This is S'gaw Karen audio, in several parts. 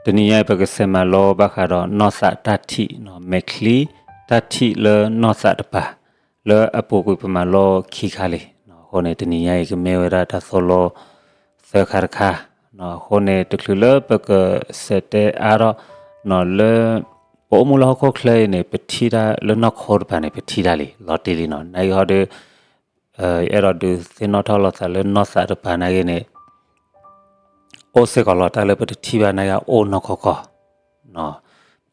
တနံၤညါအံၤ ပကဆဲးမၤလိဘၣ်ဃးဒီးနီၢ်သးတၢ်ထံၣ်, မဲာ်ချံတၢ်ထံၣ်လၢနီၢ်သးတပၤ, လၢအပူၤကွံာ်ပမၤလိခံခါလံ. အဃိန့ၣ် တနံၤညါအံၤကမ့ၢ်ဝဲဒၣ်တၢ်သိၣ်လိသၢခါတခါ. အဃိန့ၣ် တချုးလၢပကဆဲးတဲအါထီၣ် လၢ ပအိၣ်မူလၢဟီၣ်ခိၣ်ချၢအံၤန့ၣ် ပထံၣ်တၢ်လၢနီၢ်ခိတပၤန့ၣ် ပထံၣ်တၢ်လံ လီၤတံၢ်လံနီၤ. နာ်က့ဟီဒီး ယအဲၣ်ဒိးဒုးသ့ၣ်နီၣ်ထီၣ်လိာ်သးလၢနီၢ်သးတပၤနာ်က့န့ၣ် အိၣ်စ့ၢ်ကီးလီၤတၢ်လၢပတထံၣ်ဘၣ်နာ်က့အိၣ်နီၢ်ကီၢ်ကီၢ်,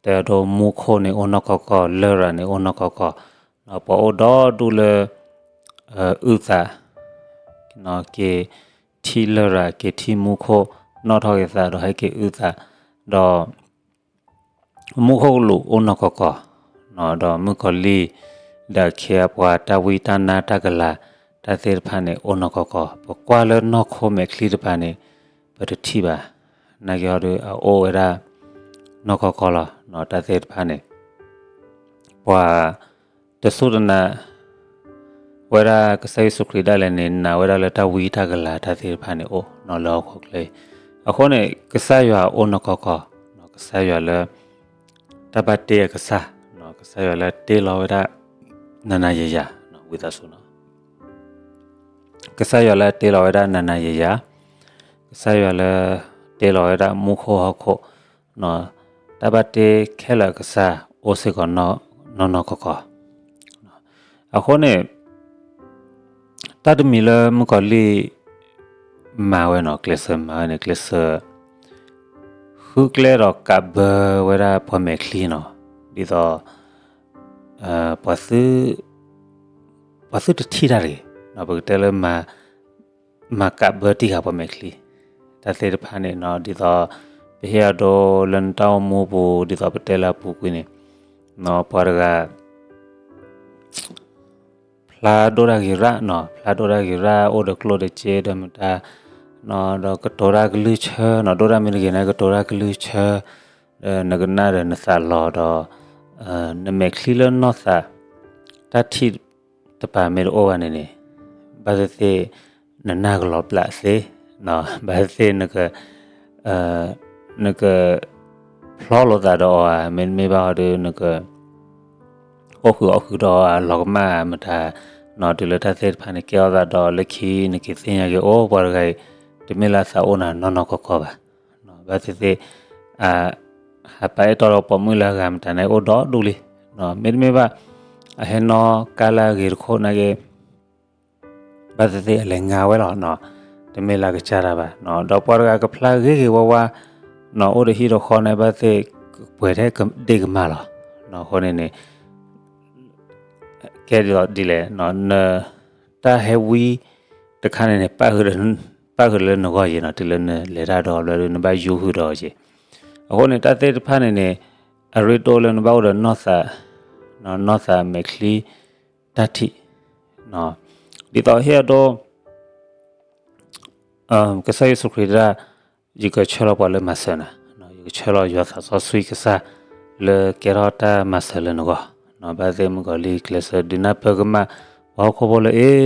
တဲဒိမူခိၣ်န့ၣ်အိၣ်နီၢ်ကီၢ်ကီၢ်, လရာ်န့ၣ်အိၣ်နီၢ်ကီၢ်ကီၢ်, ပှၤအိၣ်ဒီဒူၣ်လၢ အုၣ်သး က့ၤထံၣ်လရာ် က့ၤထံၣ်မူခိၣ် နီၣ်ထီၣ်က့ၤသးဒီးဟဲက့ၤအုၣ်သး, ဒီး မူခိၣ်ကလူးအိၣ်နီၢ်ကီၢ်ကီၢ်, ဒီးမုၣ်ကီၤလံၢ် ဒီးအခ့အပှၤ တၢ်ဝံတၢ်နါတၢ်ကလၤ တၢ်သ့ၣ်တဖၣ်န့ၣ် အိၣ်နီၢ်ကီၢ်ကီၢ်, ပကွၢ်လၢနီၢ်ခိမဲာ်ချံတပၤန့ၣ် ပတထံၣ်ဘၣ်. နာ်က့ဟီဒီးအအိၣ်ဝဲဒၣ် နီၢ်ကီၢ်ကီၢ်လီၤ. တၢ်သ့ၣ်တဖၣ်န့ၣ် ပှၤ တစူၢ်တနာ် ဝဲဒၣ်ကစၢ်ယ့ၣ်ၡူးခရံာ်ဒၣ်လဲာ်န့ၣ် နာ်ဝဲဒၣ်လၢတၢ်ဝံတၢ်ကလၤတၢ်သ့ၣ်တဖၣ်န့ၣ်အိၣ်နီၤလၢဟီၣ်ခိၣ်ချၢအံၤ. အဃိန့ၣ် ကစၢ်ယွၤအိၣ်နီၢ်ကီၢ်ကီၢ်, ကစၢ်ယွၤလၢ တၢ်ဘၣ်တ့အကစၢ်, ကစၢ်ယွၤလၢတ့လီၤဝဲဒၣ် နၤနၤယၤယၤ ဝံသးစူၤနီၤ ကစၢ်ယွၤလၢတ့လီၤဝဲဒၣ်နၤနၤယၤယၤ, ကစၢ်ယွၤလၢ တ့လီၤဝဲဒၣ်မူခိၣ်ဟီၣ်ခိၣ်, တၢ်ဘၣ်တ့ခဲလၢာ်အကစၢ် အိၣ်စ့ၢ်ကီးနီၢ်နီၢ်ကီၢ်ကီၢ်. အဃိန့ၣ် တၢ်တမံၤလၢမုၣ်ကီၤလံၢ် မၤဝဲနီၤ ကျဲးစၢးမၤဝဲန့ၣ် ကျဲးစၢး ဃုကျဲဒီးကးဘၢဝဲဒၣ်ပှၤမဲာ်ချံနီၤ, ဒ်သိး ပှၤသုတထံၣ်တၢ်တဂ့ၤ, ပကတဲလၢ မၤကးဘၢတံၢ်ဃာ်ပှၤမဲာ်ချံ, တၢ်သ့ၣ်တဖၣ်န့ၣ်နီၤ ဒ်သိး ပဟ့ၣ်အဒိလၢနတၢ်အိၣ်မူပူၤ ဒ်သိးပတဲလၢအပူၤကွံာ်န့ၣ် ပှၤတဂၤ ဖျါဒိၣ်တၢ်ဂ့ၤရၣ်နီၤ, ဖျါဒိၣ်တၢ်ဂ့ၤရၣ် အိၣ်ဒီးကျိၣ်ဒီးစ့ဒီးမတၤ, ဒီးကတိၤတၢ်ကလုၢ်ဆၢနီၤ, ဒိၣ်တၢ်မ့ၢ်တဂ့ၤန့ၣ် ကတိၤတၢ်ကလုၢ်ဆၢ, ဒီးနကနၣ်ဒီးနသးလီၤဒီး နမဲာ်ချံလၢနီၢ်သး တၢ်ထံၣ်တပၤမ့ၢ်တအိၣ်ဘၣ်န့ၣ်န့ၣ် ဘၣ်သ့ၣ်သ့ၣ် နနၢ်ကလီၤပျးသ့, ဘၣ်သ့ၣ်သ့ၣ် နက ဖျီလိာ်သးဒီးအီၤဧါ, မ့တမ့ၢ်ဘၣ်ဟီဒီး နက အိၣ်ဃုာ်အီၣ်ဃုာ်ဒီးအီၤဧါ, လီၤကမၣ်မတၤ, တုၤလၢတၢ်သ့ၣ်တဖၣ်န့ၣ် ကဲထီၣ်သးဒီးလၢခံ နကသ့ၣ်ညါက့ၤ အိၣ်ပှၤတဂၤအံၤ တမ့ၢ်လၢအသးအိၣ်နၤနီၢ်နီၢ်ကီၢ်ကီၢ်ဘၣ်, ဘၣ်သ့ၣ်သ့ၣ် ဟးပာ်အဲၣ်တီဒီးပိာ်မုၣ်လၢအဂၤမတၤန့ၣ် အိၣ်ဒီဒူၣ်လံ, မ့တမ့ၢ်ဘၣ် အဟဲနီၣ်ကါလၢအဂ့ၤတခိၣ်နာ်က့ ဘၣ်သ့ၣ်သ့ၣ်အလဲၤငါဝဲလီၤ, တမ့ၢ်လၢအကစၢ်တၢ်ဘၣ်, ဒီးပှၤတဂၤကဖျါဂ့ၤဂ့ၤဝါဝါ, အိၣ်ဒီးဟံၣ်ဒီးဃီန့ၣ် ဘၣ်သ့ၣ်သ့ၣ် ပှဲၤထဲဒ့ၣ်ကမၢ်လီၤ, အဃိန့ၣ်န့ၣ် ကဲဒ်သိးဒ်လဲၣ်, နတၢ်ဟဲဝံတခါန့ၣ်န့ၣ် ပၣ်ဃုာ်လၢနဂီၢ်ယံၤနီၤ, တုၤလၢနလဲၤတၢ်ဒီးဘျီဒီး နဘၣ်ယူဃုာ်ဒီးအီၤက့ၤ, အဃိန့ၣ် တၢ်သ့ၣ်တဖၣ်န့ၣ်န့ၣ် အရ့ဒိၣ်လၢနဘၣ်အိၣ်ဒီးနီၢ်သး, နီၢ်သးမဲာ်ချံတၢ်ထံၣ်, ဒ်သိးဟ့ၣ်အဒိ ကစၢ်ယ့ၣ်ၡူးခရံာ်တဒၣ် ယကဆှၢလီၤပှၤလၢမၤစၢၤနၤ, ယကဆှၢလီၤယွၤသးစီဆှံကစၢ် လၢကဲထီၣ်တၢ်မၤစၢၤလၢနဂီၢ်, ဘၣ်သ့ၣ်မုၣ်ကီၤလံၢ်ကျဲးစၢးဒုးနၢ်ပၢၢ်ကမၣ် ပှၤဟီၣ်ခိၣ်ဖိလၢ အ့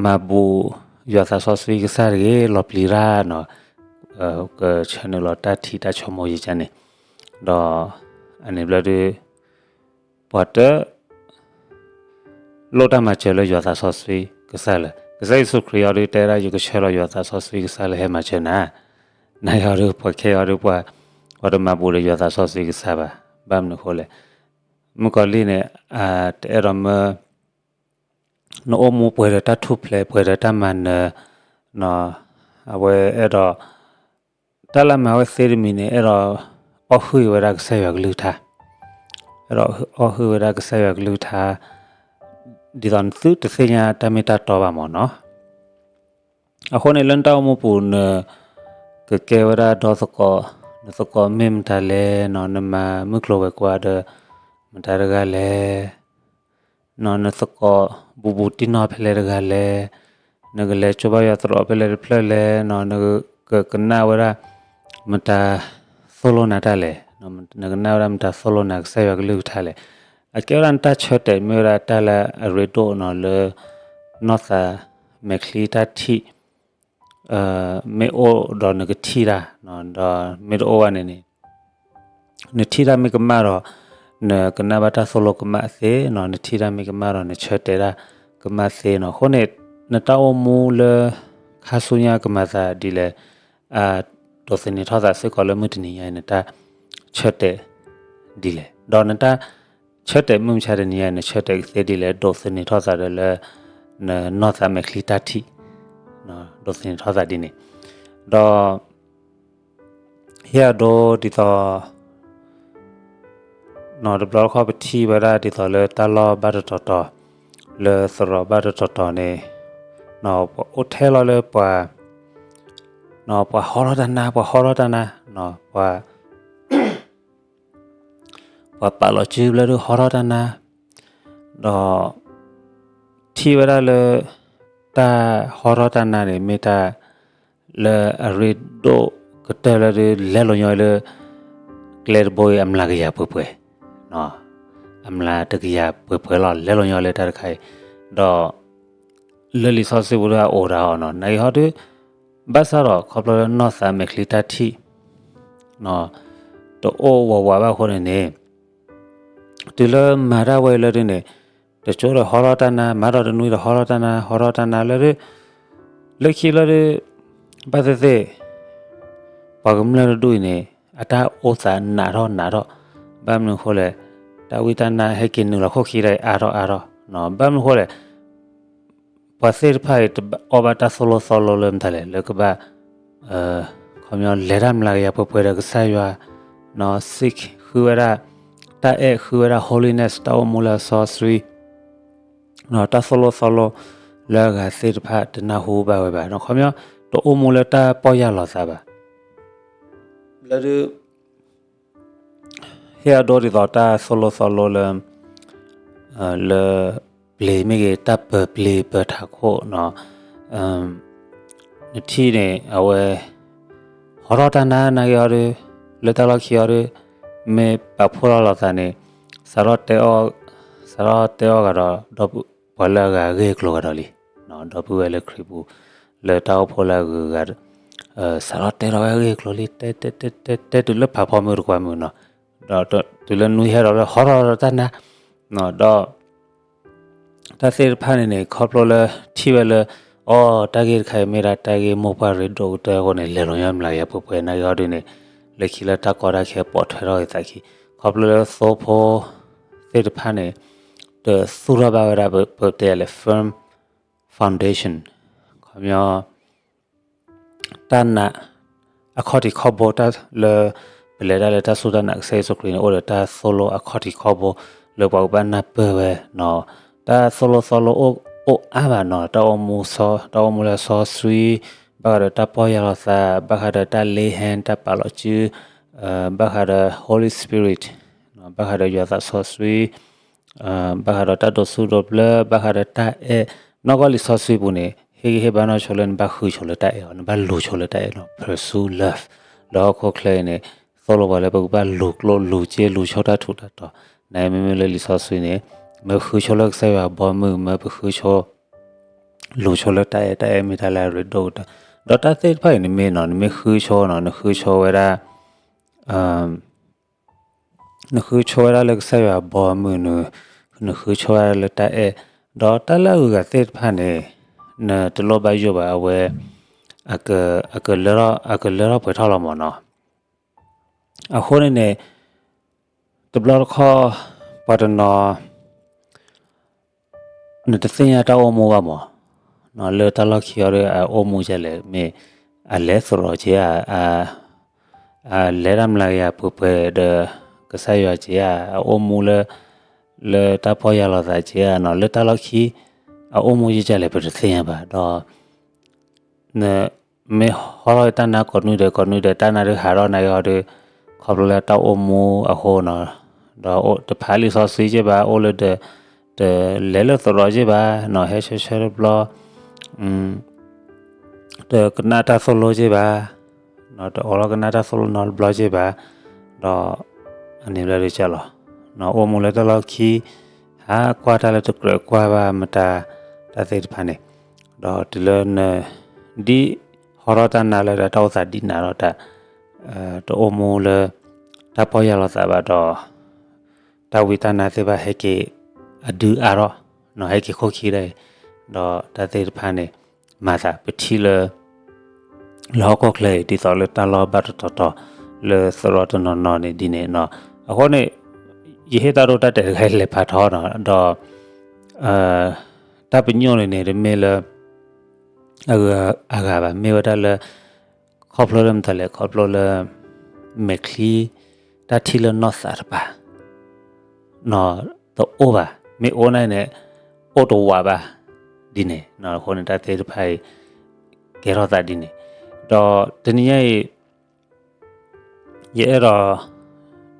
မၤဘူးယွၤသးစီဆှံကစၢ်တဂ့ၤ လီၤပျံၤရၣ်နီၤ, ကဆၢနုာ်လီၤတၢ်ထံၣ်တၢ်ဆိကမိၣ်ယံာ်ကန့ၣ်, ဒီး အန့ၣ်ဘျီဒု ပှၤတ လိၣ်တၢ်မၤစၢၤလၢယွၤသးစီဆှံကစၢ်လၢာ်, ကစၢ်ယ့ၣ်ၡူးခရံာ်အံၤဒုးတဲဒၣ် ယကဆှၢလီၤယွၤသးစီဆှံကစၢ်လၢဟဲမၤစၢၤနၤ, နာ်က့အံၤဒုး ပှၤခဲအံၤဒုး ပှၤ ပှၤတမၤဘူးဒီးယွၤသးစီဆှံကစၢ်ဘၣ်, ဘၣ်မနုၤအဃိလဲၣ်, မုၣ်ကီၤလံၢ်န့ၣ် တအဲၣ်ဒိးမၢ နအိၣ်မူပှဲၤဒီးတၢ်ထူၣ်ဖျဲး ပှဲၤဒီးတၢ်မၤနၢၤ, အဝဲအဲၣ်ဒိး တၢ်လၢမၤဝဲသ့တမံၤန့ၣ် အဲၣ်ဒိး အီၣ်ဟုၣ်ဝဲဒၣ်ကစၢ်ယွၤကလုၢ်ကထါ, အဲၣ်ဒိးအီၣ်ဟုၣ်ဝဲဒၣ်ကစၢ်ယွၤကလုၢ်ကထါ, ဒ်သိးနသုတသ့ၣ်ညါတၢ်မ့ၢ်တၢ်တီဘၣ်မၢ်နီၤ, အဃိန့ၣ် လၢနတၢ်အိၣ်မူပူၤ နကကဲဝဲဒၣ်ဒီသကိး, နသကိးမ့ၢ်မတၤလဲၣ်နီၤ, နမၤမုၢ်ကျိၤဝဲၤကွာ်ဒီး မတၤတဂၤလဲၣ် နသကိးဘူးဘူးတံၢ်နီၢ်ဖဲလဲၣ်တဂၤလဲၣ်, နကလဲၤကၠိဘါယွၤသရိာ်ဖဲလဲၣ်တဖျၢၣ်လဲၣ်, နကကနၣ်ဝဲဒၣ် မတၤသိၣ်လိနၤတၢ်လဲၣ်, နကနၣ်ဝဲဒၣ်မတၤသိၣ်လိနၤကစၢ်ယွၤကလုၢ်ကထါလဲၣ်, အကဲဝဲဒၣ်နတၢ်ဆၢတဲာ်မ့ၢ်ဝဲဒၣ်တၢ်လၢအရ့ဒိၣ်နီၤလၢ နီၢ်သးမဲာ်ချံတၢ်ထံၣ် မ့ၢ်အိၣ်ဒီးနကထံၣ်တၢ်, ဒီးမ့ၢ်တအိၣ်ဘၣ်န့ၣ်န့ၣ် နထံၣ်တၢ်မ့ၢ်ကမၣ်ဒီး နကနၣ်ဘၣ်တၢ်သိၣ်လိကမၣ်သ့, နထံၣ်တၢ်မ့ၢ်ကမၣ်ဒီး နဆၢတဲာ်တၢ်ကမၣ်သ့နီၤ. အဃိန့ၣ် နတၢ်အိၣ်မူလၢ ခါဆူညါကမၤသးဒ်လဲၣ်, ဒိးသန့ၤထီၣ်သးစ့ၢ်ကီးလၢမုၢ်တနံၤညါအံၤ နတၢ်ဆၢတဲာ်ဒ်လဲၣ်, ဒီးနတၢ်ဆၢတဲာ်မုၢ်မဆါတနံၤညါအံၤ နဆၢတဲာ်ကသ့ဒ်လဲၣ်, ဒိးသန့ၤထီၣ်သးဒီးလၢ နနီၢ်သးမဲာ်ချံတၢ်ထံၣ်, ဒိးသန့ၤထီၣ်သးဒ်န့ၣ်, ဒီး ဟ့ၣ်အဒိဒ်သိး နီၤ တဘျီတခီၣ်ပထံၣ်ဝဲဒၣ်ဒ်သိးလၢ တၢ်လီၢ်ဘၣ်တတီၤတီၤ လၢသရိာ်ဘၣ်တတီၤတီၤန့ၣ် နီၤ ပှၤအိၣ်ထဲလီၤလၢပှၤ နီၤ ပှၤဟီထီၣ်တၢ်နါ ပှၤဟီထီၣ်တၢ်နါ နီၤ ပှၤ ပှၤပာ်လီၤစုဘျၢဒုးဟီထီၣ်တၢ်နါ ဒီး ထံၣ်ဝဲဒၣ်လၢ တၢ်ဟီထီၣ်တၢ်နါန့ၣ် မ့ၢ်တၢ်လၢအရ့ဒိၣ်ကတၢၢ်လၢဒုး လဲလိာ်ညီလၢ ကျဲတဘိအံၤ အမျးကယၤပှဲၤပှဲၤ, အမျးတကယၤပှဲၤပှဲၤလီၤ လဲလိာ်ညီလၢတၢ်တခါအံၤ, ဒီး လၢလံာ်စီဆှံပူၤဒုးအအိၣ်ဒၣ်အီၤနီၤ နာ်က့ဟီဒုး ဘၣ်ဆၣ်ဒီးခီဖျိလၢနီၢ်သးမဲာ်ချံတၢ်ထံၣ် တအိၣ်ဝးဝးဘၣ်အဃိန့ၣ်န့ၣ် တုၤလၢမၤတၢ်ဝဲလၢဒုးန့ၣ် တကၠိဒီးဟီထီၣ်တၢ်နါ မၤဒီးတနွံဒီးဟီထီၣ်တၢ်နါ ဟီထီၣ်တၢ်နါလၢဒုး လၢခံလၢဒုး ဘၣ်သ့ၣ်သ့ၣ် ပှၤကမျၢၢ်တဒူၣ်အံၤန့ၣ် အတၢ်အိၣ်သးနးထီၣ်နးထီၣ် ဘၣ်မနုၤအဃိလဲၣ် တၢ်ဝံတၢ်နါဟဲက့ၤနုာ်လီၤခိၣ်ခံတၢ်အါထီၣ်အါထီၣ် ဘၣ်မနုၤအဃိလဲၣ် ပှၤသ့ၣ်တဖၣ်အံၤ တအီၣ်ဘၣ်တၢ်သိၣ်လိသီလိလၢမတၤလဲၣ် လၢကဘၣ် ခီပညီလဲၤတၢ်မျးကယၤပှဲၤပှဲၤဒီးကစၢ်ယွၤ seek ဃုဝဲဒၣ် တၢ်အဲၣ်ဃုဝဲဒၣ် holiness တၢ်အိၣ်မူလၢအစီဆှံ တၢ်သိၣ်လိသီလိ လၢအဂၤသ့ၣ်တဖၣ်တနၢ်ဟူဘၣ်ဝဲဘၣ် ခီပညီ တအိၣ်မူလၢတၢ်ပီၢ်ယၢ်လီၤသးဘၣ် လၢဒုး ဟ့ၣ်အဒိဒ်သိးတၢ်သိၣ်လိသီလိလၢ လၢ ပျ့ၤမ့ၢ်ဂ့ၤ တၢ်ပၢၤပျ့ၤပၢၤထးခိၣ် နထံၣ်န့ၣ် အဝဲ ဟီထီၣ်တၢ်နါ နာ်က့ဟီဒုး လၢတၢ်လီၢ်ခံဟီဒုး မ့ၢ်ပာ်ဖှိၣ်ထီၣ်လိာ်သးန့ၣ် စးထီၣ်တဲအီၣ် စးထီၣ်တဲအီၣ်ဂၤဒီး ဒီပုၢ်ဝဲၢ်လၢအဂၤအဂ့ၢ်အကျိၤဂၤဒီးလံ ဒီပုၢ်ဝဲၢ်လၢခရံာ်ပူၤ လၢတၢ်အိၣ်ဖှိၣ်လၢအဂုၤအဂၤ စးထီၣ်တဲထီၣ်ဝဲအဂ့ၢ်အကျိၤလံ တဲတဲတဲတဲတဲတုၤလၢဖးဖီမုၢ်တကွၢ်မုၢ်နီၤ ဒီးတုၤလၢနွံဟဲဒီးလၢဟီထီၣ်တၢ်နါ ဒီး တၢ်သ့ၣ်တဖၣ်န့ၣ်န့ၣ် ခီဖျိလၢထံၣ်ဝဲလၢ အိ တၢ်ဂ့ၢ်တခါအံၤမ့ၢ်ဒၣ်တၢ်ဂ့ၢ်မိၢ်ပှၢ်ရ့ဒိၣ်ကတၢၢ်အဃိန့ၣ် လဲၤလီၤညီမျးကယၤပှဲၤပှဲၤ နာ်က့ဟီဒုးန့ၣ် လၢခံလၢတၢ်ကီတၢ်ခဲပိာ်ထွဲထီၣ်က့ၤသးခံ ခီဖျိလၢသိဖိသ့ၣ်တဖၣ်န့ၣ် တသူၣ်ထီၣ်ဘၣ်ဝဲဒၣ် ပတဲလဲၣ် firm foundation ခီပညီ တၢ်နာ် အခီၣ်ထံးခီၣ်ဘိ တၢ်လၢ ပလဲၤတၢ်လၢတၢ်စူၢ်တၢ်နာ်ကစၢ်ယ့ၣ်ၡူးခရံာ်န့ၣ် အိၣ်ဒီးတၢ်သိၣ်လိအခီၣ်ထံးခီၣ်ဘိ လၢပှၤကဘၣ်နၢ်ပၢၢ်ဝဲနီၤ တၢ်သိၣ်လိသီလိအိၣ်အါဘၣ်နီၤ တၢ်အိၣ်မူ တၢ်အိၣ်မူလၢစီဆှံ ဘၣ်ဃးဒီးတၢ်ပီၢ်ယၢ်လီၤသး ဘၣ်ဃးဒီးတၢ် lay hand တၢ်ပာ်လီၤစု ဘၣ်ဃးဒီး Holy Spirit ဘၣ်ဃးဒီးယွၤသးစီဆှံ ဘၣ်ဃးဒီးတၢ်ဒိးသူၣ်ဒိးဘျၢ ဘၣ်ဃးဒီးတၢ်အဲၣ် နီၢ်ကီၢ်လံာ်စီဆှံပူၤန့ၣ် ဟ့ၣ်ဂံၢ်ဟ့ၣ်ဘါနီၢ်ဆိလၢ နဘၣ်ဃုဆိလၢတၢ်အဲၣ်အီၤ နဘၣ်လူၤဆိလၢတၢ်အဲၣ်နီၤ pursue love ဒီးဟီၣ်ခိၣ်ချၢအံၤန့ၣ် သိၣ်လိပှၤလၢပကဘၣ်လူၤကျိၣ်လူၤစ့လူၤဆိတၢ်ထူးတၢ်တီၤ နမ့မ့ၢ်လၢလံာ်စီဆှံန့ၣ် မ့ၢ်ဃုဆိလၢကစၢ်ယွၤဘီမုၢ် မ့ၢ်ပဃုဆိ လူၤဆိလၢတၢ်အဲၣ် တၢ်အဲၣ်မ့ၢ်တၢ်လၢအရ့ဒိၣ်ကတၢၢ် ဒီးတၢ်သ့ၣ်တဖၣ်အံၤနမ့ၢ်နီၤ နမ့ၢ်ဃုဆိနီၤ နဃုဆိဝဲဒၣ် နဃုဆိဝဲဒၣ်လၢကစၢ်ယွၤအဘီအမုၢ် နဃုဆိဝဲဒၣ်လၢတၢ်အဲၣ် ဒီးတၢ်လၢအဂုၤအဂၤသ့ၣ်တဖၣ်န့ၣ် နတလိၣ်ဘၣ်ယိၣ်ဘၣ် အဝဲ အကလၢထီၣ် အကလၢထီၣ်ပှဲၤထီၣ်လီၤမ့ၢ်နီၤ. အဃိန့ၣ်န့ၣ် တဘျီတခီၣ် ပှၤတနီၤ နတသ့ၣ်ညါတၢ်အိၣ်မူဘၣ်မး, လၢတၢ်လီၢ်ခံအီၤဒီး အအိၣ်မူဒ်လဲၣ်, မ့ၢ်အလဲၤသရိာ်က့ဧါ, အလဲၤတၢ်မျးကယၤပှဲၤပှဲၤဒီး ကစၢ်ယွၤက့ဧါ, အအိၣ်မူလၢ လၢတၢ်ပီၢ်ယၢ်လီၤသးက့ဧါနီၤ, လၢတၢ်လီၢ်ခံ အအိၣ်မူဒ်လဲၣ် ပတသ့ၣ်ညါဘၣ်ဒီး မ့ၢ်ဟီထီၣ်တၢ်နါကိးနွံဒဲးကိးနွံဒဲး တၢ်နါဒုးဟးထီၣ်နၤအီၤဒီး ခီဖျိလၢတၢ်အိၣ်မူအဃိနီၤ, ဒီးတဖးလံာ်စီဆှံက့ဘၣ်, အိၣ်လၢဒဲး တလဲၤလၢသရိာ်က့ဘၣ်နီၤ, ဟဲဆၢဆၢတဘျီ တကနၣ်တၢ်သိၣ်လိက့ဘၣ်, တအိးထီၣ်ကနၣ်တၢ်သိၣ်လိနီတဘျီက့ဘၣ်, ဒီးအန့ၣ်ဘျီဒုးကလီၤ, အိၣ်မူလၢတၢ်လီၢ်ခံ ဟးကွၢ်တၢ်လၢတကြၢးကွၢ်ဘၣ်မတၤ တၢ်သ့ၣ်တဖၣ်န့ၣ်, ဒီးတုၤလၢန ဒ်ဟီ ဖီထီၣ်တၢ်နါလၢတၢ်အိၣ်သးဒ်နၤဒီးတၢ် တအိၣ်မူလၢ တၢ်ပီၢ်ယၢ်လီၤသးဘၣ်ဒီး တၢ်ဝံတၢ်နါသ့ၣ်တဖၣ်ဟဲက့ၤအဒုအါထီၣ်, ဟဲက့ၤခိၣ်ခံဒၣ်အံၤ, ဒီးတၢ်သ့ၣ်တဖၣ်န့ၣ် မၤသးပထံၣ်လၢ လၢဟီၣ်ခိၣ်ချၢအံၤ ဒ်သိးလၢတၢ်လီၢ်ဘၣ်တတီၤတီၤ လၢသရိာ်တနီၤနီၤန့ၣ်ဒ်န့ၣ်နီၤ. အဃိန့ၣ် ယဟ့ၣ်တၢ်ဒိတၢ်တဲာ်တခါအံၤလဲၤဖးထီနီၤ, ဒီး တၢ်ပညိၣ်န့ၣ်န့ၣ် တမ့ၢ်လၢ အဂၤဘၣ်, မ့ၢ်ဝဲဒၣ်လၢ ခီဖျိလၢမတၤလဲၣ်, ခီဖျိလၢ မဲာ်ချံ တၢ်ထံၣ်လၢနီၢ်သးတပၤ တအိၣ်ဘၣ်, မ့ၢ်အိၣ်န့ၣ်န့ၣ် အိၣ်တဝးဘၣ်ဒ်န့ၣ်, အဃိန့ၣ်တၢ်သ့ၣ်တဖၣ်အံၤ ကဲထီၣ်သးဒ်န့ၣ်, ဒီးတနံၤညါအံၤ ယအဲၣ်ဒိး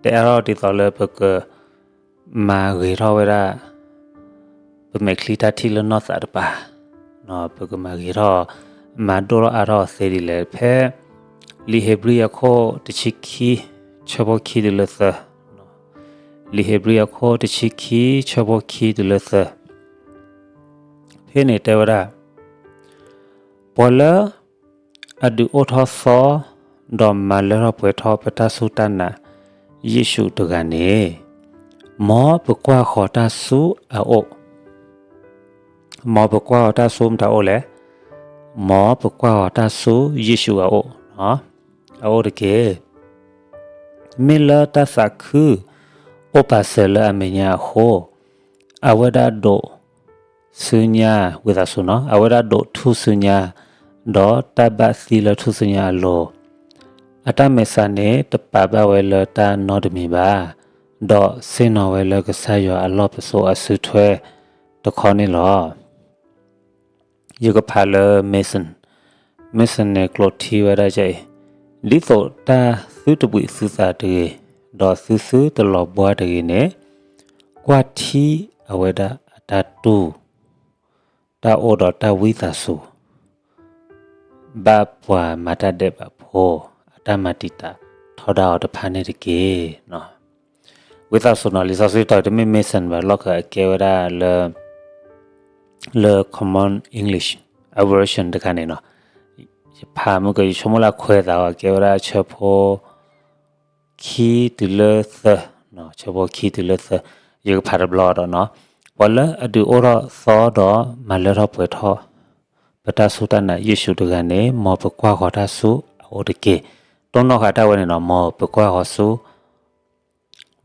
တဲအါထီၣ်ဒ်သိးလၢပက မၤဂ့ၤထီၣ်ဝဲဒၣ် ပမဲာ်ချံတၢ်ထံၣ်လၢနီၢ်သးတပၤ, ပကမၤဂ့ၤထီၣ် မၤဒိၣ်ထီၣ်အါထီၣ်သ့ဒ်လဲၣ်, ဖဲ လံာ်ဧ့ၤဘြံၤအခိၣ်တဆံခံ ဆၢဖိခံတုၤလၢသၢ, လံာ်ဧ့ၤဘြံၤအခိၣ်တဆံခံ ဆၢဖိခံတုၤလၢသၢ ဖဲန့ၣ်တဲဝဲဒၣ် ပှၤလၢ အဒုးအိၣ်ထီၣ်သီ ဒီးမၤလၢထီၣ်ပှဲၤထီၣ်ပတၢ်စူၢ်တၢ်နာ် ယ့ၣ်ၡူးတဂၤန့ၣ် မ်ပကွၢ်ဃီၤတၢ်ဆူအအိၣ်, မ်ပကွၢ်ဃီၤတၢ်ဆူမတၤအိၣ်လဲၣ်, မ်ပကွၢ်ဃီၤတၢ်ဆူယ့ၣ်ၡူးအအိၣ်, အအိၣ်တက့ၢ်. မ့ၢ်လၢတၢ်သးခု အိၣ်ပာ်စၢၤလၢအမဲာ်ညါအဃိ အဝဲဒၣ်ဒိး ဆူညါ ဝံသးစူၤနီၤ, အဝဲဒၣ်ဒိးထူၣ်ဆူညါ, ဒီးတၢ်ဘၣ်သံလၢထူၣ်ဆူညါအလိၤ, အတၢ်မဲာ်ဆှးန့ၣ် တပာ်ဘၣ်ဝဲလၢတၢ်နီတမံၤဘၣ်, ဒီးဆ့ၣ်နီၤဝဲလၢကစၢ်ယွၤအလီၢ်ပစိာ်အစုထွဲတခီန့ၣ်လီၤ. ယကဖးလၢ Mason, Mason န့ၣ်ကျိးထံဝဲဒၣ်ဒ်အံၤ, ဒ်သိးတၢ်သုတဘှံးသုသးတဂ့ၤ, ဒီးသုသုတလီၤဘှါတဂ့ၤန့ၣ်, ကွၢ်ထံအဝဲဒၣ်အတၢ်တူၢ်, တၢ်အိၣ်ဒီးတၢ်ဝံသးစူၤ ဘၣ်ပှၤမၤတၢ်ဒဲးဘးဖိ အတၢ်မၤတံာ်တာ်ထီဒါအီၤတဖၣ်န့ၣ်တက့ၢ်. ဝံသးစူၤနီၤ, လံာ်စီဆှံတီၤတမ့ၢ် Mason ဘၣ်, လီၢ်ခၢၣ်အကဲဝဲဒၣ်လၢ လၢ Common English, အ version တခါန့ၣ်နီၤ, ယဖးမုၢ်က ယဆိကမိၣ်လၢအခွဲးသးအီၤ ကဲဝဲဒၣ်ဆၢဖိ ခံတုၤလၢသၢ, ဆၢဖိခံတုၤလၢသၢ, ယကဖးတဘျီဒီးနီၤ, ပှၤလၢအဒုးအိၣ်ထီၣ်သီဒီးမၤလၢထီၣ်ပှဲၤထီၣ် ပတၢ်စူၢ်တၢ်နာ်ယ့ၣ်ၡူးတဂၤန့ၣ် မ်ပကွၢ်ဃီၤတၢ်ဆူအအိၣ်တက့ၢ်. တိၢ်နီၣ်ဃာ်တၢ်ဝဲန့ၣ်နီၤ, မ်ပကွၢ်ဃီၤဆူ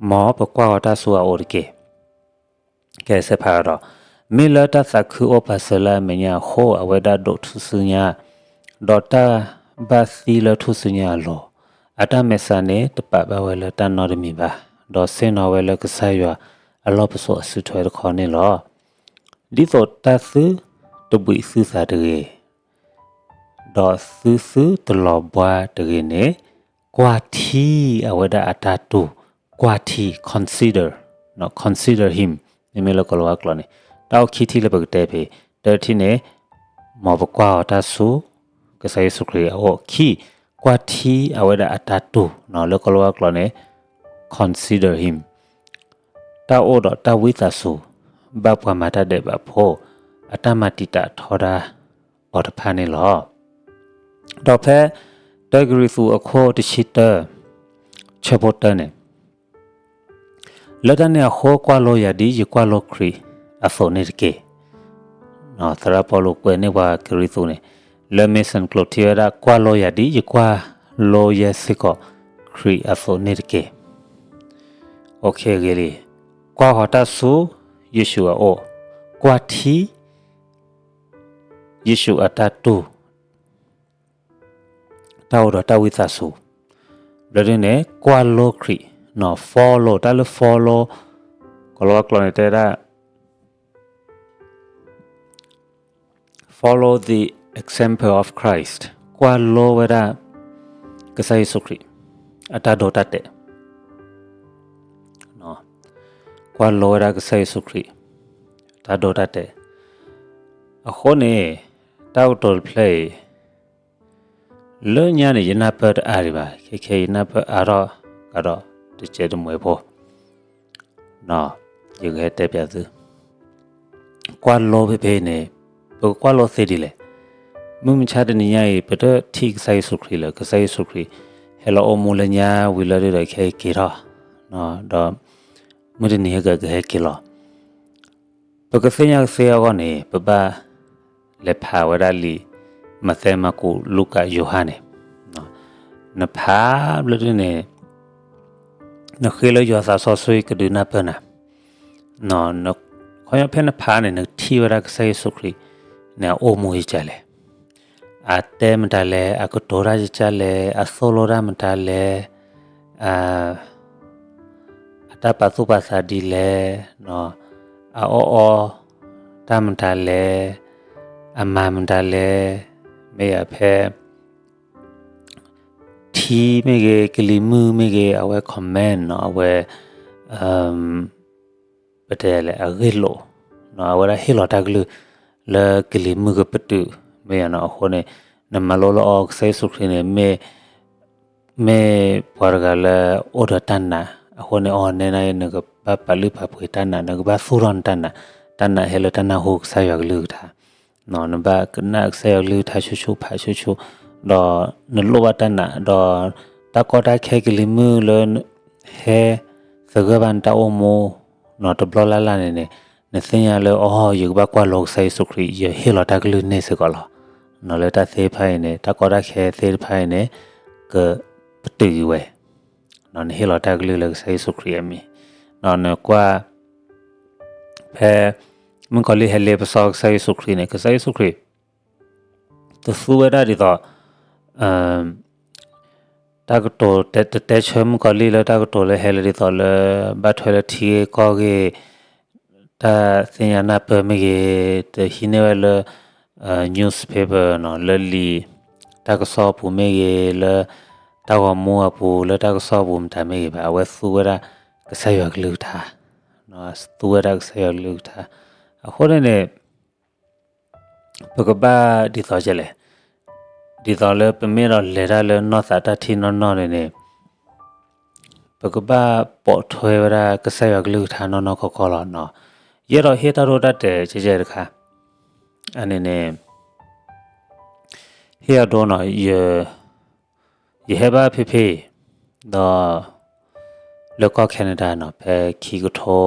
မ်ပကွၢ်ဃီၤတၢ်ဆူအအိၣ်တက့ၢ်. ကဲစဲးဖးဒီး, မ့ၢ်လၢတၢ်သးခုအိၣ်ပာ်စၢၤလၢအမဲာ်ညါအဃိ အဝဲဒၣ်ဒိးထူၣ်ဆူညါ, ဒီးတၢ်ဘၣ်သံလၢထူၣ်ဆူညါအလိၤ, အတၢ်မဲာ်ဆှးန့ၣ် တပာ်ဘၣ်ဝဲလၢတၢ်နီတမံၤဘၣ်, ဒီးဆ့ၣ်နီၤဝဲလၢကစၢ်ယွၤအလီၢ်ပစိာ်အစုထွဲတခီန့ၣ်လီၤ. ဒ်သိးတၢ်သုတဘှံးသုသးတဂ့ၤ, ဒီးသုသုတလီၤဘှါတဂ့ၤန့ၣ်, ကွၢ်ထံအဝဲဒၣ်အတၢ်တူၢ်, ကွၢ်ထံ consider, consider him, မ့မ့ၢ်လၢကီၤလၤဝါကျိာ်န့ၣ်, တၢ်အိၣ်ခံထံၣ်လၢပကတဲဖဲ တထံၣ်န့ၣ်, မ်ပကွၢ်အီၤတၢ်ဆူ ကစၢ်ယ့ၣ်ၡူးခရံာ်အအိၣ်, ခံ, ကွၢ်ထံအဝဲဒၣ်အတၢ်တူၢ်, လၢကီၤလၤဝါကျိာ်န့ၣ် consider him, တၢ်အိၣ်ဒီးတၢ်ဝံသးစူၤ ဘၣ်ပှၤမၤတၢ်ဒဲးဘးဖိ အတၢ်မၤတံာ်တာ်ထီဒါအီၤတဖၣ်န့ၣ်လီၤ. ဒီးဖဲ တၢကရံၣ်သူးအခိၣ်တဆံတၢ ဆၢဖိတၢန့ၣ်, လၢတၢ်န့ၣ်အဃိ ကွၢ်လိယၤဒ်ယကွၢ်လိခရံာ်အသိးန့ၣ်တက့ၢ်. သရၣ်ပီလူးကွဲးန့ၢ်ပှၤကရံၣ်သူးန့ၣ်, လၢ Mason ကျိာ်ထံဝဲဒၣ် ကွၢ်လိယၤဒ်ယကွၢ်လိယဲစ့ၢ်ကီးခရံာ်အသိးန့ၣ်တက့ၢ်. ဂ့ၤလံ, ကွၢ်ဃီၤတၢ်ဆူယ့ၣ်ၡူးအအိၣ်, ကွၢ်ထံ ယ့ၣ်ၡူးအတၢ်တူၢ်, တၢ်အိၣ်ဒီးတၢ်ဝံသးစူၤ, ဘျီဒ်န့ၣ် ကွၢ်လိခရံာ်, follow, တၢ်လၢ follow, ကီၤလၤဝါကျိာ်န့ၣ်တဲဒၣ် follow the example of Christ, ကွၢ်လိဝဲဒၣ် ကစၢ်ယ့ၣ်ၡူးခရံာ် အတၢ်ဒိတၢ်တဲာ်, ကွၢ်လိဝဲဒၣ်ကစၢ်ယ့ၣ်ၡူးခရံာ် တၢ်ဒိတၢ်တဲာ်, အဃိန့ၣ် တၢ်ကတိၤတဖျၢၣ်အံၤ လၢညါန့ၣ် ယနၢ်ပၢၢ်တအါဒံးဘၣ်, ခဲခဲအံၤ ယနၢ်ပၢၢ်အါထီၣ်ကဒီးတစဲးတမှဲၤဖိ, ယကဟဲတဲပၠးသု, ကွၢ်လိဖဲဖဲအံၤန့ၣ် ပကကွၢ်လိသ့ဒ်လဲၣ်. မုၢ်မဆါတနံၤညါအံၤ ပတထံၣ်ကစၢ်ယ့ၣ်ၡူးခရံာ်လၢ ကစၢ်ယ့ၣ်ၡူးခရံာ် ဟဲလီၤအိၣ်မူလၢညါဝံၤလီၤဒုဒီး ခဲအံၤက့ၤထီၣ်, ဒီး မုၢ်တနံၤဟဲက့ၤကဟဲက့ၤလီၤ. ပကသ့ၣ်ညါကသ့အဂီၢ်န့ၣ် ပဘၣ်လဲၤဖးဝဲဒၣ်လံာ် မးသဲ မၢ်ကူး လူၤကၣ် ယိၤဟၣ်န့ၣ်, နဖးဘျီဒုန့ၣ် နဃ့လၢယွၤသးစီဆှံကဒုးနၢ်ပၢၢ်နၤ, ခီဖျိဖဲနဖးန့ၣ် နကထံၣ်ဝဲဒၣ်ကစၢ်ယ့ၣ်ၡူးခရံာ်န့ၣ် အအိၣ်မူယကလဲၣ်, အတဲမတၤလဲၣ်, အကတိၤတၢ်ယကလဲၣ်, အသိၣ်လိတၢ်မတၤလဲၣ်, အတၢ်ပာ်သူၣ်ပာ်သးဒ်လဲၣ်, အအီၣ်အီတၢ်မတၤလဲၣ်, အမၤမတၤလဲၣ်, မ့ၢ်ယၤဖဲ ထံမ့ၢ်ဂ့ၤ, ကလံၤမုၢ်မ့ၢ်ဂ့ၤ, အဝဲ comment နီၤ, အဝဲ ပတဲလဲၣ် အဂ့ၢ်လိာ်, အဝဲဒၣ်ဟ့ၣ်လီၤတၢ်ကလုၢ်လၢကလံၤမုၢ်ကပတုာ်, မ့ၢ်ယၤနီၤ. အဃိန့ၣ် နမၤလိလၢအီၤ ကစၢ်ယ့ၣ်ၡူးခရံာ်န့ၣ် မ့ၢ်ပှၤတဂၤလၢအိၣ်ဒီးတၢ်နာ်, အဃိန့ၣ် အီၤနဲန့ၣ် နကဘၣ်ပာ်လုၢ်ပာ်ပှ့ၤတၢ်နာ်, နကဘၣ်သူၣ်ထီၣ်နတၢ်နာ်, တၢ်နာ်ဟဲလၢတၢ်နၢ်ဟူကစၢ်ယွၤကလုၢ်ကထါ နဘၣ်ကနၣ်ကစၢ်ယွၤကလုၢ်ကထါဆူၣ်ဆူၣ်ဖးဆူၣ်ဆူၣ်, ဒီးနလိၣ်ဘၣ်တၢ်နာ်, ဒီးတၢ်ကီတၢ်ခဲကလံၤမုၢ်လၢ ဟဲသဂၢၢ်ဘၣ်နတၢ်အိၣ်မူ နီၤ တဘျီလၢ်လၢ်န့ၣ်န့ၣ်, နသ့ၣ်ညါလၢ အိ ယကဘၣ်ကွၢ်လိကစၢ်ယ့ၣ်ၡူးခရံာ်, ယဟ့ၣ်လီၤတၢ်ကလုၢ်န့ၣ်စ့ၢ်ကီးလီၤ. နီၤ လၢတၢ်သ့ၣ်တဖၣ်အံၤန့ၣ်, တၢ်ကီတၢ်ခဲသ့ၣ်တဖၣ်အံၤန့ၣ် ကပတုာ်က့ၤဝဲ, နဟ့ၣ်လီၤတၢ်ကလုၢ်လၢကစၢ်ယ့ၣ်ၡူးခရံာ်အမံၤ, နကွၢ် ဖဲ မုၣ်ကီၤလံၢ်ဟဲလ့ပစီကစၢ်ယ့ၣ်ၡူးခရံာ်န့ၣ်, ကစၢ်ယ့ၣ်ၡူးခရံာ် တသူဝဲဒၣ်ဒ်သိး တၢ်ကတိၤတတဲဆၢမုၣ်ကီၤလံၢ်လၢတၢ်ကတိၤလၢဟဲလၢဒ်သိးလၢ ဘၣ်ထွဲလၢထံဂ့ၢ်ကီၢ်ဂ့ၢ်, တၢ်သ့ၣ်ညါနၢ်ပၢၢ်မ့ၢ်ဂ့ၤ, တဟံးန့ၢ်ဝဲလၢ newspaper နီၤ, လၢလံာ်တၢ်ကစီၣ်အပူၤမ့ၢ်ဂ့ၤ, လၢတၢ်ဂီၤမူအပူၤ, လၢတၢ်ကစီၣ်အပူၤမတၤမ့ၢ်ဂ့ၤဘၣ်, အဝဲသူဝဲဒၣ်ကစၢ်ယွၤကလုၢ်ကထါ, သူဝဲဒၣ်ကစၢ်ယွၤကလုၢ်ကထါ. အဃိန့ၣ်န့ၣ် ပကဘၣ်ဒ်သိးဒ်လဲၣ်, ဒ်သိးလၢပမ့ၢ်ဒီးလဲၤတၢ်လၢနီၢ်သးတၢ်ထံၣ်နီၢ်နီၢ်န့ၣ်န့ၣ်, ပကဘၣ်ပိာ်ထွဲဝဲဒၣ်ကစၢ်ယွၤကလုၢ်ကထါနီၢ်နီၢ်ကီၢ်ကီၢ်လီၤနီၤ. ယအဲၣ်ဒိးဟ့ၣ်တၢ်ဒိတၢ်တဲာ်ကဲကဲတခါ, အန့ၣ်န့ၣ် ဟ့ၣ်အဒိနီၤ, ယဟဲဘၣ်ဖဲဖဲအံၤ, ဒီး လၢကီၢ် Canada နီၤ, ဖဲခံကထိ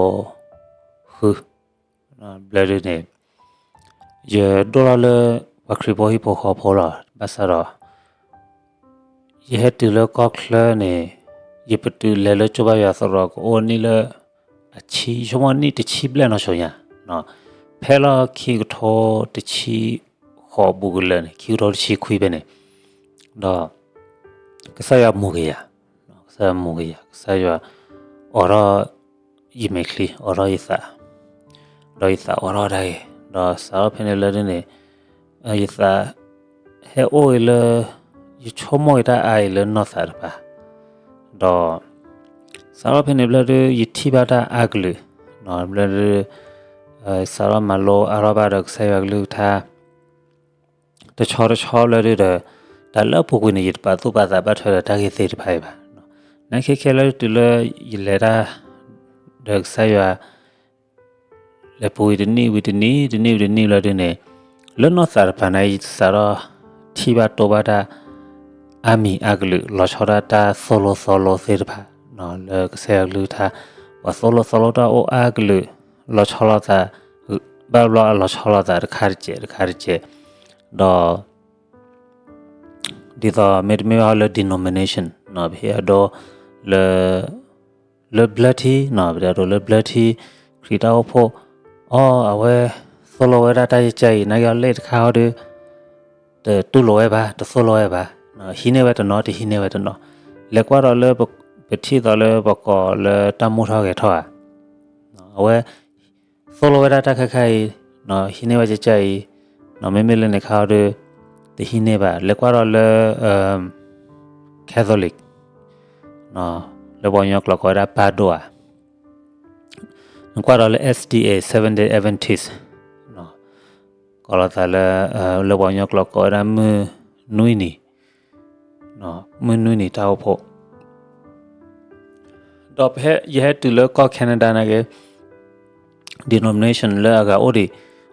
ဃု ဘျၢဒုန့ၣ်, ယဒိၣ်ထီၣ်လၢပှၤခရံာ်ဖိဟံၣ်ဖိဃီဖိလီၤ. ဘၣ်ဆၣ်ဒီး ယဟဲတုၤလၢကီၢ်ချၢန့ၣ်, ယပတုာ်လဲၤလၢကၠိဘါယွၤသရိာ်ကအိၣ်နံၣ်လၢ အဆံ, ဆိကမိၣ်နံၣ်တဆံဘျဲၣ်နီၢ်ဆိညါ, ဖဲလီၤခံကထိတဆံဃိးဘူးကလၢာ်န့ၣ်, ခံကထိတဆံခွံဖဲန့ၣ်, ဒီး ကစၢ်ယွၤမူၤက့ၤယၤ, ကစၢ်ယွၤမူၤက့ၤယၤ, ကစၢ်ယွၤအိးထီၣ်ယမဲာ်ချံ, အိးထီၣ်ယသး, ဒီးယသးအိးထီၣ်တၢ်ဂ့ၤ, ဒီးစးထီၣ်ဖဲန့ၣ်ဘျၢဒုန့ၣ်, ယသးဟဲအိၣ်ဂ့ၤလၢ ယဆိကမိၣ်ဂ့ၤတၢ်အါအံၤလၢနီၢ်သးတပၤ, ဒီး စးထီၣ်ဖဲန့ၣ်ဘျၢဒု ယထံၣ်ဘၣ်တၢ်အါကလုာ်, ဘျၢဒု စးထီၣ်မၤလိအါထီၣ်ဘၣ်ဒီးကစၢ်ယွၤကလုၢ်ကထါ တဆီတဆီဘျၢဒုဒီး တၢ်လၢအပူၤကွံာ်န့ၣ် ယတပာ်သူၣ်ပာ်သးဘၣ်ထွဲဒီးတၢ်ဂ့ၢ်သ့ၣ်တဖၣ်အံၤဘၣ်. နာ်က့ခဲလၢာ်တုၤလၢယလဲၤတၢ်ဒီးကစၢ်ယွၤ လဲၤပူၤဝံၤတနံၣ်ဝံၤတနံၣ်, တနံၣ်ဝံၤတနံၣ်ဘျၢဒုန့ၣ်, လၢနီၢ်သးတပၤန့ၣ် ယစးထီၣ်ထံၣ်ဘၣ်တိၢ်ဘၣ်တၢ် အါမံၤအါကလုာ်, လီၤဆီဒၣ်တၢ်သိၣ်လိသီလိသ့ၣ်တဖၣ် လၢကစၢ်ယွၤကလုၢ်ကထါ, ပှၤသိၣ်လိသီလိတၢ်အိၣ်အါကလုာ်, လီၤဆီလိာ်သး, ဘၣ်ဘျီအလီၤဆီလိာ်သးတခါတစဲးတခါတစဲး, ဒီး ဒ်သိးမ့တမ့ၢ်ဘၣ်လၢ denomination ပဟ့ၣ်အဒိလၢ လၢဘျၢထံ, ပတဲအဒိလၢဘျၢထံ ခရံာ်တၢ်အိၣ်ဖှိၣ်, အီ အဝဲသိၣ်လိဝဲဒၣ်တၢ်ယကဲအံၤ နာ်က့အီၤလ့ၣ်တခါဟီဒီး တတူၢ်လိာ်ဝဲဘၣ်, တသိၣ်လိဝဲဘၣ်, ဟံးန့ၢ်ဝဲတနီၤ တဟံးန့ၢ်ဝဲတနီၤ, လဲၤကွၢ်ဒီးလၢ ပထံၣ်သိးလၢပကိးလၢတၢ်မိၣ်ထီၣ်ဂဲၤထီၣ်ဧါ, အဝဲ သိၣ်လိဝဲဒၣ်တၢ်ခဲခါအံၤ, ဟံးန့ၢ်ဝဲကကၢ်အံၤ, မ့မ့ၢ်လၢန့ၣ်ခါအီၤဒီး တဟံးန့ၢ်ဘၣ်, လဲၤကွၢ်ဒီးလၢ Catholic လၢပှၤကညီကျိာ်ကိးဝဲဒၣ်ပၢ်ဒိၣ်ဧါ, နကွၢ်ဒီးလၢ SDA Seventh Day Adventist ကိးလီၤသးလၢ လၢပှၤကညီကျိာ်ကိးဝဲဒၣ်မုၢ်နွံနံၤ, မုၢ်နွံနံၤတၢ်အိၣ်ဖှိၣ် ဒီးဖဲယဟဲတုၤလၢကီၢ် Canada နာ်က့ denomination လၢအဂၤအိၣ်ဒံး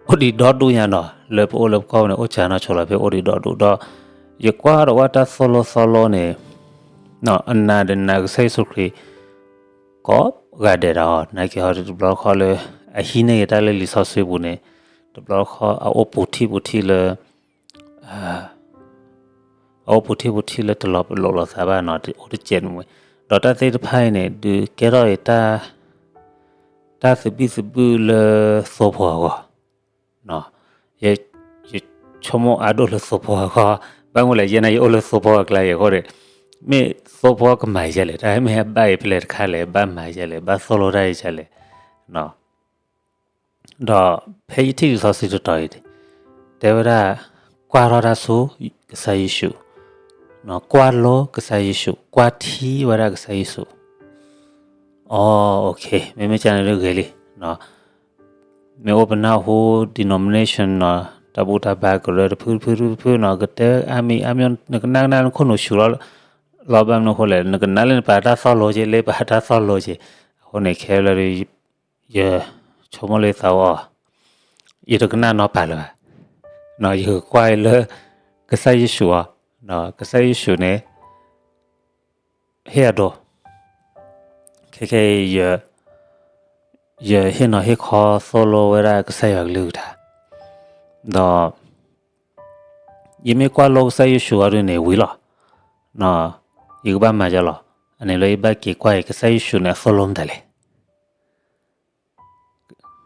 အိၣ်ဒံးဒီဒူၣ်ညါနီၤ, လၢပအိၣ်လၢပကီၢ်ပူၤန့ၣ် အိၣ်စှၤနီၢ်ဆိလီၤ ဖဲအိၣ်ဒံးဒီးဒူၣ်ဒီး ယကွၢ်ဒီးဝဲတၢ်သိၣ်လိသီလိန့ၣ် အနးဒီးနးကစၢ်ယ့ၣ်ၡူးခရံာ် ကိးဂၤဒဲးဒၣ်အီၤ နာ်က့ဟီဒီးတဘျီတခီၣ်လၢ အဟံးန့ၢ်က့ၤတၢ်လၢလံာ်စီဆှံပူၤန့ၣ် တဘျီတခီၣ်အအိၣ်ပူၤထံၣ်ပူၤထံၣ်လၢ အအိၣ်ပူၤထံၣ်ပူၤထံၣ်လၢတလီၤပလိာ်လိာ်သးဘၣ်နီၤ အိၣ်တစဲးန့ၣ်မ့ၢ် ဒီးတၢ်သ့ၣ်တဖၣ်အံၤန့ၣ် ဒုးကဲထီၣ်အံၤ တၢ်သဘံၣ်သဘုၣ်လၢသိဖိအဂီၢ် ယဆိကမိၣ်အါဒိၣ်လၢသိဖိအဂီၢ် ဘၣ်မနုၤလဲၣ် ယဲန့ၣ်ယအိၣ်လၢသိဖိအကျါအံၤအဃိန့ၣ် မ့ၢ်သိဖိကမၤယဲလဲၣ် တၢ်မ့ၢ်ဟဲဘၣ်အံၤဖဲလဲၣ်တခါလဲၣ် ဘၣ်မၤယဲလဲၣ် ဘၣ်သိၣ်လိတၢ်ယဲလဲၣ် ဒီးဖဲယထံၣ်လံာ်စီဆှံတတီၤအံၤ တဲဝဲဒၣ် ကွၢ်ထီၣ်တၢ်ဆူကစၢ်ယ့ၣ်ၡူး, ကွၢ်လိကစၢ်ယ့ၣ်ၡူး, ကွၢ်ထံဝဲဒၣ်ကစၢ်ယ့ၣ်ၡူး. အိ မ့မ့ၢ်ကန့ၣ်ဒ်ဂ့ၤလံ. မ့ၢ်အိၣ်ပနၢ်ဟူ denomination နီၤ တၢ်ဘူၣ်တၢ်ဘါကရၢတဖုတဖုတဖုတဖုနီၤ ကတဲအါမံၤအါမံၤ နကနၣ်ကနၣ်နခိၣ်နူာ်ဆူၣ်လီၤ လီၤဘၣ်မနုၤအဃိလဲၣ် နကနၣ်လၢနပာ်တၢ်သီၣ်လိက့ၤ လၢပာ်တၢ်သီၣ်လိက့ၤ အဃိန့ၣ် ခဲလၢာ် ယဆိကမိၣ်လၢယသးအိၣ်အီၤ ယတကနၣ်နီတပာ်လၢၤဘၣ်. ယကကွၢ်အံၤလၢ ကစၢ်ယ့ၣ်ၡူးအီၤ, ကစၢ်ယ့ၣ်ၡူးန့ၣ် ဟ့ၣ်အဒိ ခဲခဲအံၤ ယဟ့ၣ်နီၤဟ့ၣ်ခီသိၣ်လိဝဲဒၣ်ကစၢ်ယွၤကလုၢ်ကထါ ဒီး ယမ့ၢ်ကွၢ်လိကစၢ်ယ့ၣ်ၡူးအီၤဒ်န့ၣ်ဝံၤလီၤ. ယကဘၣ်မၤယဲလီၤ. အန့ၣ်လၢယဘၣ်က့ၤကွၢ်အံၤ ကစၢ်ယ့ၣ်ၡူးန့ၣ် အသိၣ်လိမတၤလဲၣ်.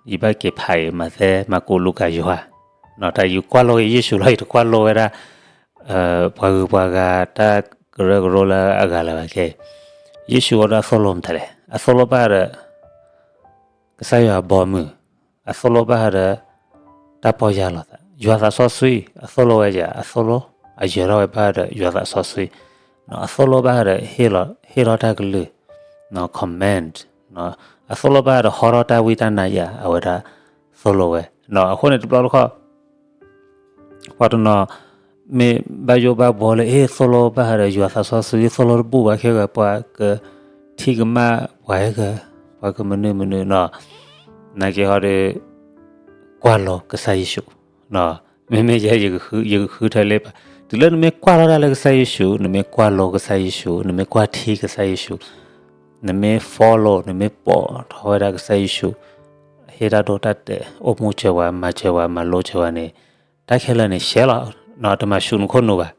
ယဘၣ်က့ၤဖးအံၤ မးသဲ, မၢ်ကူး, လူၤကၣ်, ယိၤဟၣ်, တၢ်ယကွၢ်လိက့ၤယ့ၣ်ၡူးလီၤ ယတကွၢ်လိဝဲဒၣ် ပှၤဂုၤပှၤဂၤ တၢ်ကရၢကရိလၢအဂၤလၢၤဘၣ်ခဲအံၤ, ယ့ၣ်ၡူးအီၤဒီးအသိၣ်လိမတၤလဲၣ်. အသိၣ်လိဘၣ်ဒီး ကစၢ်ယွၤအဘီအမုၢ်, အသိၣ်လိဘၣ်ဒီး တၢ်ပီၢ်ယၢ်လီၤသး, ယွၤသးစီဆှံ အသိၣ်လိဝဲယၤ, အသိၣ်လိ အယၢၤထီၣ်ဝဲဘၣ်ဒီးယွၤသးစီဆှံ, အသိၣ်လိဘၣ်ဒီး ဟ့ၣ်ထီၣ်တၢ်ကလုၢ်, command, အသိၣ်လိဘၣ်ဒီးဟီထီၣ်တၢ်ဝံတၢ်နါယၤ အဝဲဒၣ်သိၣ်လိဝဲ. အဃိန့ၣ်တဘျီတခီၣ် ပှၤတနီၤ မ့ၢ်ဘၣ်ယိၣ်ဘၣ်ဘှီလၢ အ့ သိၣ်လိဘၣ်ဒီးယွၤသးစီဆှံ သိၣ်လိတဘူၣ်ဘၣ်ခဲဂၤ ပှၤကထံၣ်ကမၣ်ပှၤဟဲဂၤ, ပှၤကမနုၤမနုၤနီၤ, နာ်က့ဟီဒီး ကွၢ်လိကစၢ်ယ့ၣ်ၡူး, မ့မ့ၢ်ယဲ ယကဃုထၢလၢပှၤ, တုၤလၢနမ့ၢ်ကွၢ်ထီၣ်တၢ်လၢကစၢ်ယ့ၣ်ၡူး, နမ့ၢ်ကွၢ်လိကစၢ်ယ့ၣ်ၡူး, နမ့ၢ်ကွၢ်ထံကစၢ်ယ့ၣ်ၡူး, နမ့ၢ် follow, နမ့ၢ်ပိာ်ထီၣ်ဝဲဒၣ်ကစၢ်ယ့ၣ်ၡူး ဟ့ၣ်တၢ်ဒိတၢ်တဲာ် အိၣ်မူစၢၤပှၤ မၤစၢၤပှၤ မၤလိစၢၤပှၤန့ၣ် တၢ်ခဲလၢာ်န့ၣ်ရှဲလီၤ, တမၤဆူၣ်နခိၣ်နူာ်ဘၣ်.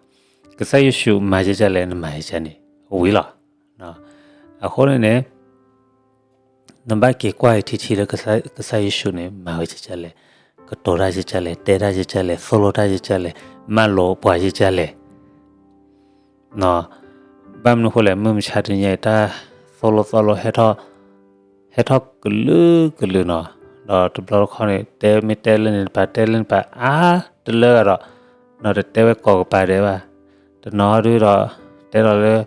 ကစၢ်ယ့ၣ်ၡူးမၤယကလဲၣ် နမၤယကန့ၣ် ဝံၤလီၤ. အဃိန့ၣ်န့ၣ် နဘၣ်က့ၤကွၢ်အံၤထံထံလၢ ကစၢ်ယ့ၣ်ၡူးန့ၣ် မၤဝဲကလဲၣ်, ကတိၤတၢ်ကလဲၣ်, တဲတၢ်ကလဲၣ်, သိၣ်လိတၢ်ကလဲၣ်, မၤလိပှၤကလဲၣ် ဘၣ်မနုၤအဃိလဲၣ် မုၢ်မဆါတနံၤအံၤ တၢ်သိၣ်လိသီလိ ဟဲထီၣ်ကလုာ်ကလုာ်နီၤ, ဒီးတဘျီတခီၣ်န့ၣ် တဲမ့ၢ်တဲလၢန့ၣ်တပၤ တဲလၢန့ၣ်တပၤ အါတလၢဂၤဒီး နီၤတတဲဝဲကိးကပၤဒဲးဘၣ်, တနီၤဒုးဒီး တဲလီၤလၢ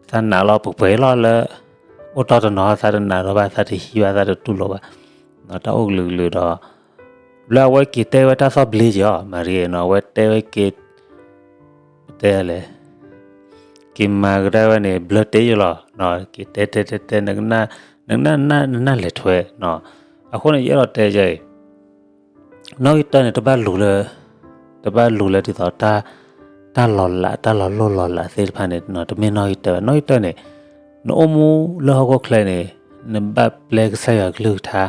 သးနာ်လီၤပှဲၤပှဲၤလီၤလၢ အိၣ်တီၢ်တနီၤ သးတနာ်ဒီးဘၣ် သးတဟံးဘၣ် သးတတူၢ်လိာ်ဘၣ်, တၢ်အိၣ်ကလုာ်ကလုာ်ဒီး ဘျီအဝဲက့ၤတဲဝဲတၢ်သီၣ်ဘျ့က့ၤအီၤ မၤရံနီၤ အဝဲတဲဝဲက့ၤ ပတဲလဲၣ် က့ၤမၤကဒါဝဲန့ၣ် ဘျၢတ့ယလီၤ, က့ၤတဲတဲတဲတဲ နကနၣ်လဲၤထွဲ, အဃိန့ၣ် ယအဲၣ်ဒိးတဲယဲအံၤ နီၣ်ဂံၢ်တၢန့ၣ် တဘၣ်လူၤလၢ တဘၣ်လူၤလၢဒ်သိး တၢ်လီၤလး တၢ်လီၤလိၢ်လီၤလးသ့ၣ်တဖၣ်န့ၣ် တမ့ၢ်နီၣ်ဂံၢ်တၢဘၣ်. နီၣ်ဂံၢ်တၢန့ၣ် နအိၣ်မူလၢဟီၣ်ခိၣ်ချၢန့ၣ် နဘၣ်ပျဲကစၢ်ယွၤကလုၢ်ကထါ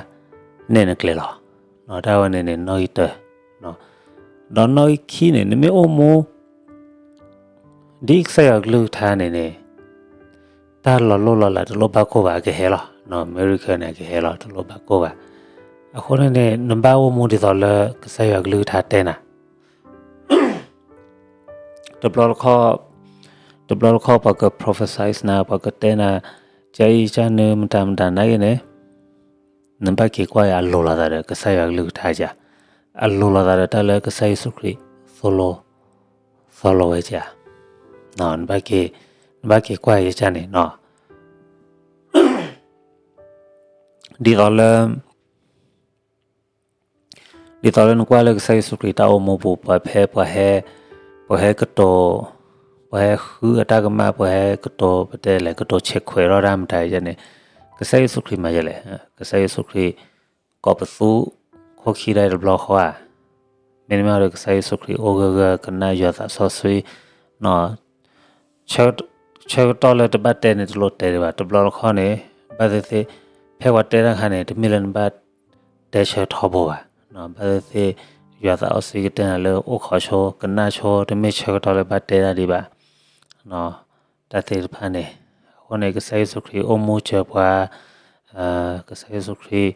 နဲၣ်နကျဲလီၤ. တၢ်ဝဲန့ၣ်န့ၣ် နီၣ်ဂံၢ်တၢ ဒီးနီၣ်ဂံၢ်ခံန့ၣ် နမ့ၢ်အိၣ်မူ ဒ်ကစၢ်ယွၤကလုၢ်ကထါန့ၣ်န့ၣ် တၢ်လီၤလိၢ်လီၤလးတလိၣ်ဘၣ်ကိၢ်ဘၣ် အကဟဲလီၤ. အမဲရကၤန့ၣ် အကဟဲလီၤ တလိၣ်ဘၣ်ကိၢ်ဘၣ်. အဃိန့ၣ်န့ၣ် နဘၣ်အိၣ်မူဒ်သိးလၢကစၢ်ယွၤကလုၢ်ကထါတဲနၤ တဘျီတခီၣ် တဘျီတခီၣ်ပှၤက prophesy နၤ ပှၤကတဲနၤ ကအံၤကနုၤမတၤမတၤနာ်က့န့ၣ် နဘၣ်က့ၤကွၢ်အံၤ အလိၤလိာ်သးဒီးကစၢ်ယွၤကလုၢ်ကထါဧါ, အလိၤလိာ်သးဒီးတၢ်လၢကစၢ်ယ့ၣ်ၡူးခရံာ်သိၣ်လိ သီၣ်လိဝဲဧါ. နဘၣ်က့ၤကွၢ်အံၤကန့ၣ် ဒ်သိးလၢ ဒ်သိးလၢနကွၢ်လၢကစၢ်ယ့ၣ်ၡူးခရံာ်တၢ်အိၣ်မူပူၤ ပှၤဖဲ ပှၤဟဲ ပှၤဟဲကတိၤ ပှၤဟဲဃုအတၢ်ကမၣ် ပှၤဟဲကတိၤ ပတဲလဲၣ် ကတိၤဆဲးခွဲးထီၣ်တၢ်မတၤယဲန့ၣ် ကစၢ်ယ့ၣ်ၡူးခရံာ်မၤယဲလဲၣ်. ကစၢ်ယ့ၣ်ၡူးခရံာ် ကိးပသူခိၣ်ခံဒၣ်တဘျီဃီဧါ. မ့တမ့ၢ်ဒီးကစၢ်ယ့ၣ်ၡူးခရံာ်အိၣ်ဂၢၢ်ဂၢၢ် ကနၣ်ယွၤသးစီဆှံ ဆၢကတီၢ်လၢတဘၣ်တဲန့ၣ် တလိၣ်တဲဒံးဘၣ်. တဘျီတခီၣ်န့ၣ် ဘၣ်သ့ၣ်သ့ၣ် ဖဲပှၤတဲတၢ်အခါန့ၣ် တမ့ၢ်လၢနဘၣ်တဲဆၢထီဘိဘၣ်. ဘၣ်သ့ၣ်သ့ၣ် ယွၤသးစီဆှံကတဲနၤလၢအိၣ်ခိးဆိ ကနၣ်ဆိ တမ့ၢ်ဆၢကတီၢ်လၢဘၣ်တဲတၢ်ဒံးဘၣ်. တၢ်သ့ၣ်တဖၣ်န့ၣ် အဃိန့ၣ် ကစၢ်ယ့ၣ်ၡူးခရံာ်အိၣ်မူစၢၤပှၤ, ကစၢ်ယ့ၣ်ၡူးခရံာ်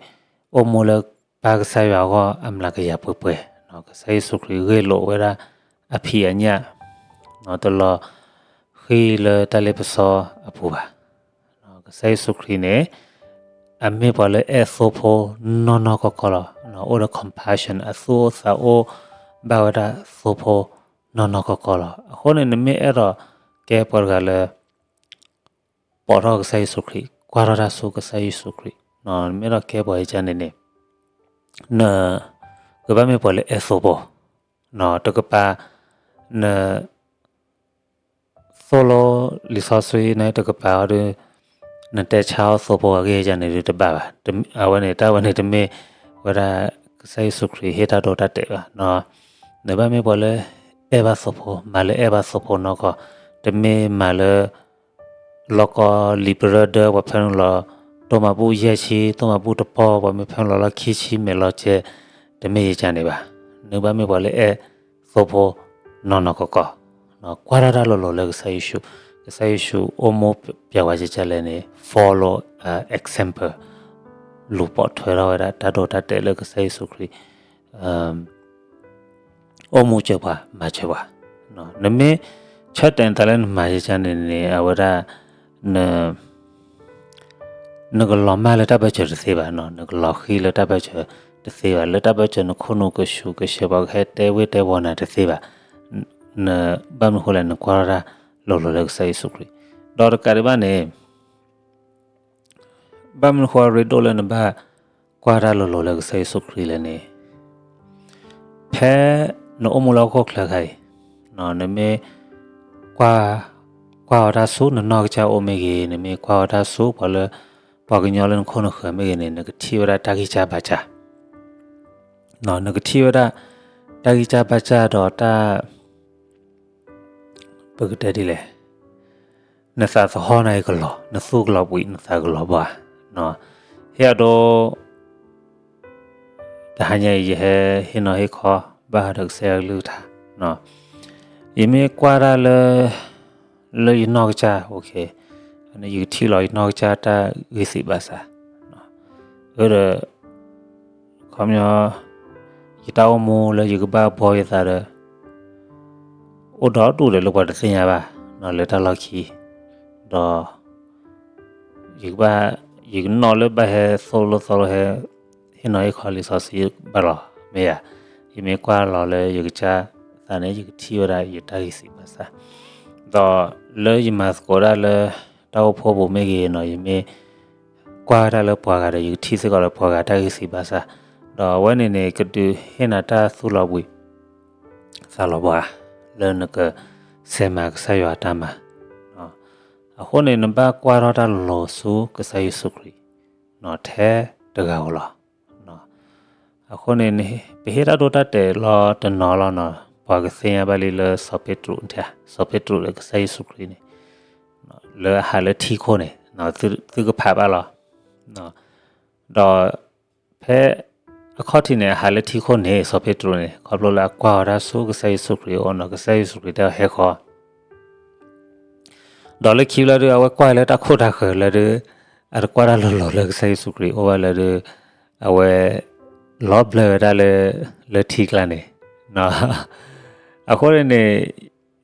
အိၣ်မူလၢပၢ်ကစၢ်ယွၤအဂီၢ် အမျးကယၤပှဲၤပှဲၤ, ကစၢ်ယ့ၣ်ၡူးခရံာ်ဂ့ၢ်လိာ်ဝဲဒၣ်အဖံးအညၣ် တလီၤဃံၤလၢတၢ်လ့ပစီအပူၤဘၣ်. ကစၢ်ယ့ၣ်ၡူးခရံာ်န့ၣ် အမ့ၢ်ပှၤလၢအဲၣ်သိဖိနီၢ်နီၢ်ကီၢ်ကီၢ်လီၤ. အိၣ်ဒီး compassion အသူၣ်အိၣ်သးအိၣ်ဘၣ်ဝဲဒၣ်သိဖိနီၢ်နီၢ်ကီၢ်ကီၢ်လီၤ. အဃိန့ၣ် နမ့ၢ်အဲၣ်ဒိးကဲပှၤတဂၤလၢ ပိာ်ထီၣ်ကစၢ်ယ့ၣ်ၡူးခရံာ်, ကွၢ်ထီၣ်တၢ်ဆူကစၢ်ယ့ၣ်ၡူးခရံာ်, နမ့ၢ်အဲၣ်ဒိးကဲပှၤယကန့ၣ်န့ၣ် နကဘၣ်မ့ၢ်ပှၤလၢအဲၣ်သိဖိ, တကပၤ န သိၣ်လိလံာ်စီဆှံန့ၣ်တကပၤအီၤဒီး နတဲဆါအီၤသိဖိအဂ့ၢ်ယန့ၣ်ဒုးတဘၣ်ဘၣ်. အဝဲန့ၣ် တၢ်ဝဲန့ၣ်တမ့ၢ်ဝဲဒၣ်ကစၢ်ယ့ၣ်ၡူးခရံာ်ဟ့ၣ်တၢ်ဒိတၢ်တဲာ်ဘၣ်. နဘၣ်မ့ၢ်ပှၤလၢအဲၣ်ဘၣ်သိဖိ, မၤလၢအဲၣ်ဘၣ်သိဖိနီၢ်ကီၢ်, တမ့ၢ်မၤလၢ လီၢ်ကီၢ်လံာ်ပရၢဒၢ ပှၤဖၢနုာ်လီၤ တိၢ်မၤဘူၣ်ယဲၢ်ဆံ, တိၢ်မၤဘူၣ်တပီၢ်, ပှၤမ့ၢ်ဖၢနုာ်လီၤလၢခံဆံမဲာ်လီၤကဲ, တမ့ၢ်ယကန့ၣ်ဘၣ်. နဘၣ်မ့ၢ်ပှၤလၢအဲၣ်သိဖိနီၢ်နီၢ်ကီၢ်ကီၢ်, ကွၢ်ထီၣ်တၢ်လိၤလိၤလၢကစၢ်ယ့ၣ်ၡူး, ကစၢ်ယ့ၣ်ၡူးအိၣ်မူပျဲဝဲကကလဲၣ်န့ၣ် follow example, လူၤပိာ်ထွဲထီၣ်ဝဲဒၣ်တၢ်ဒိတၢ်တဲာ်လၢကစၢ်ယ့ၣ်ၡူးခရံာ် အိၣ်မူစၢၤပှၤ မၤစၢၤပှၤ, နမ့ၢ်ဆၢတဲာ်နသးလၢနမၤယကန့ၣ်န့ၣ် အဝဲဒၣ် နကလီၤမၢ်လၢတၢ်ဘၢၣ်စၢၤတသ့ဘၣ်, နကလီၤဃံၤလၢတၢ်ဘၢၣ်စၢၤတသ့ဘၣ်, လၢတၢ်ဘၢၣ်စၢၤနခိၣ်နူာ်ကဆူးကဆဲး ပှၤကဟဲတဲဝ့ၢ်တဲဝီၤနၤတသ့ဘၣ်. နဘၣ်မနုၤဃိလဲၣ် နကွၢ်ထီၣ်တၢ်လိၤလိၤလၢကစၢ်ယ့ၣ်ၡူးခရံာ်, ဒီးတကးဒံးဘၣ်န့ၣ် ဘၣ်မနုၤဃိအရ့ဒိၣ်လၢနဘၣ်ကွၢ်တၢ်လိၤလိၤလၢကစၢ်ယ့ၣ်ၡူးခရံာ်လဲၣ်န့ၣ်, ဖဲနအိၣ်မူလၢဟီၣ်ခိၣ်ချၢခါအံၤ, နမ့ၢ်ကွၢ်, ကွၢ်ဝဲတၢ်ဆူနနီၢ်ကစၢ်အိၣ်မ့ၢ်ဂ့ၤ, နမ့ၢ်ကွၢ်ဝဲတၢ်ဆူပှၤလၢ ပှၤကညီလၢနခိၣ်နဃၢၤမ့ၢ်ဂ့ၤန့ၣ် နကထံၣ်ဝဲဒၣ်တၢ်ဂံၢ်စၢ်ဘါစၢ် နကထံၣ်ဝဲဒၣ် တၢ်ဂံၢ်စၢ်ဘါစၢ်ဒီးတၢ် ပကတဲဒ်လဲၣ်, နသးသဟီၣ်နၤအံၤကလီၤ, နသူၣ်ကလီၤဘှံး နသးကလီၤဘှါ, ဟ့ၣ်အဒိ တဟါညါအံၤ ယဟဲဟ့ၣ်နီၤဟ့ၣ်ခီ ဘၣ်ဃးဒီးကစၢ်ယွၤကလုၢ်ကထါ, ယမ့ၢ်ကွၢ်တၢ်လၢ လၢယနီၢ်ကစၢ်, ယကထံၣ်လီၤယနီၢ်ကစၢ်တၢ်ဂံၢ်စၢ်ဘါစၢ်, အဒီး ခီပညီ ယတၢ်အိၣ်မူလၢယကဘၣ်ဘှီယသးဒီး အိၣ်ဒီဒူၣ်ဒီးလၢပှၤတသ့ၣ်ညါဘၣ် လၢတၢ်လီၢ်ခံ, ဒီး ယကဘၣ် ယကနီၣ်လၢဘၣ်ဟဲသိၣ်လိသီလိဟဲ ဟ့ၣ်နီၤဟ့ၣ်ခီလံာ်စီဆှံဘၣ်လီၤ, မ့ၢ်ဧါ, ယမ့ၢ်ကွၢ်လီၤလၢယကစၢ်သးန့ၣ် ယကထံၣ်ဝဲဒၣ်ယတၢ်ဂံၢ်စၢ်ဘါစၢ်, ဒီးလၢယမၤသကိးဒၣ်လၢ တၢ်အိၣ်ဖှိၣ်ပူၤမ့ၢ်ဂ့ၤနီၤ ယမ့ၢ် ကွၢ်ဝဲဒၣ်လၢပှၤဂၤဒီး ယကထံၣ်စ့ၢ်ကီးလၢပှၤဂၤတၢ်ဂံၢ်စၢ်ဘါစၢ်, ဒီးအဝဲန့ၣ်န့ၣ် ကဒုးဟ့ၣ်နၤတၢ်သူၣ်လီၤဘှံး သးလီၤဘှါ လၢနကဆဲးမၤကစၢ်ယွၤအတၢ်မၤ, အဃိန့ၣ် နဘၣ်ကွၢ်ထီၣ်တၢ်လိၤလိၤဆူကစၢ်ယ့ၣ်ၡူးခရံာ် ထဲတဂၤဧိၤလီၤ. အဃိန့ၣ် ပဟ့ၣ်တၢ်ဒိတၢ်တဲာ်လီၤတနီၤလီၤနီၤ ပှၤကသ့ၣ်ညါဘၣ်လံလၢစီၤပ့းတရူး, စီၤပ့းတရူးဒီးကစၢ်ယ့ၣ်ၡူးခရံာ်န့ၣ် လၢအဟးလၢထံခိၣ်န့ၣ် သုကဖးဘၣ်လီၤ. ဒီး ဖဲအခီၣ်ထံးန့ၣ် အဟးလၢထံခိၣ်န့ၣ် စီၤပ့းတရူးန့ၣ် ခီဖျိလၢအကွၢ်ဝဲဒၣ်ဆူကစၢ်ယ့ၣ်ၡူးခရံာ်အအိၣ်နီၤ ကစၢ်ယ့ၣ်ၡူးခရံာ်တဲအီၤဟဲဃီ ဒီးလၢခံဘျီဒုး အဝဲကွၢ်လၢတၢ်ခိၣ်တၢ်ဃၢၤလၢဒုး အတကွၢ်တၢ်လိၤလိၤလၢကစၢ်ယ့ၣ်ၡူးခရံာ်အိၣ်ဝဲလၢဒုး အဝဲ လီၤဘျၢဝဲဒၣ်လၢ လၢထံကျါန့ၣ်, အဃိန့ၣ်န့ၣ်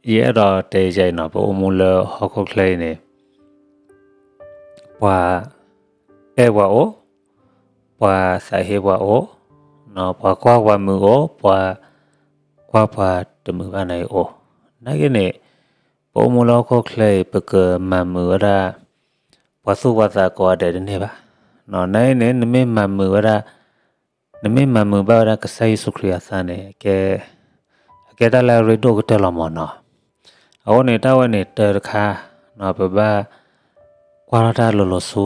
ယအဲၣ်ဒိးတဲယၤအံၤနီၤ ပအိၣ်မူလၢဟီၣ်ခိၣ်ချၢအံၤန့ၣ် ပှၤအဲၣ်ပှၤအိၣ်, ပှၤသးဟ့ပှၤအိၣ်, ပှၤကွၢ်ပှၤမုာ်အိၣ်, ပှၤကွၢ်ပှၤတမုာ်ဘၣ်န့ၣ်အိၣ်, နာ်က့န့ၣ် ပအိၣ်မူလၢဟီၣ်ခိၣ်ချၢအံၤ ပကမၤမုာ်ဝဲဒၣ် ပှၤသူၣ်ပှၤသးကိးဂၤဒဲးတန့ၢ်ဘၣ်. နာ်က့န့ၣ် နမ့ၢ်မၤမုာ်ဝဲဒၣ် နမ့ၢ်မၤမုာ်ဘၣ်ဝဲဒၣ်ကစၢ်ယ့ၣ်ၡူးခရံာ်အသးန့ၣ် အကဲတၢ်လၢအရ့ဒိၣ်ကတၢၢ်လီၤမၢ်နီၤ. အဃိန့ၣ် တၢ်ဝဲန့ၣ်တၢတခါ ပဘၣ်ကွၢ်ထီၣ်တၢ်လိၤလိၤဆူ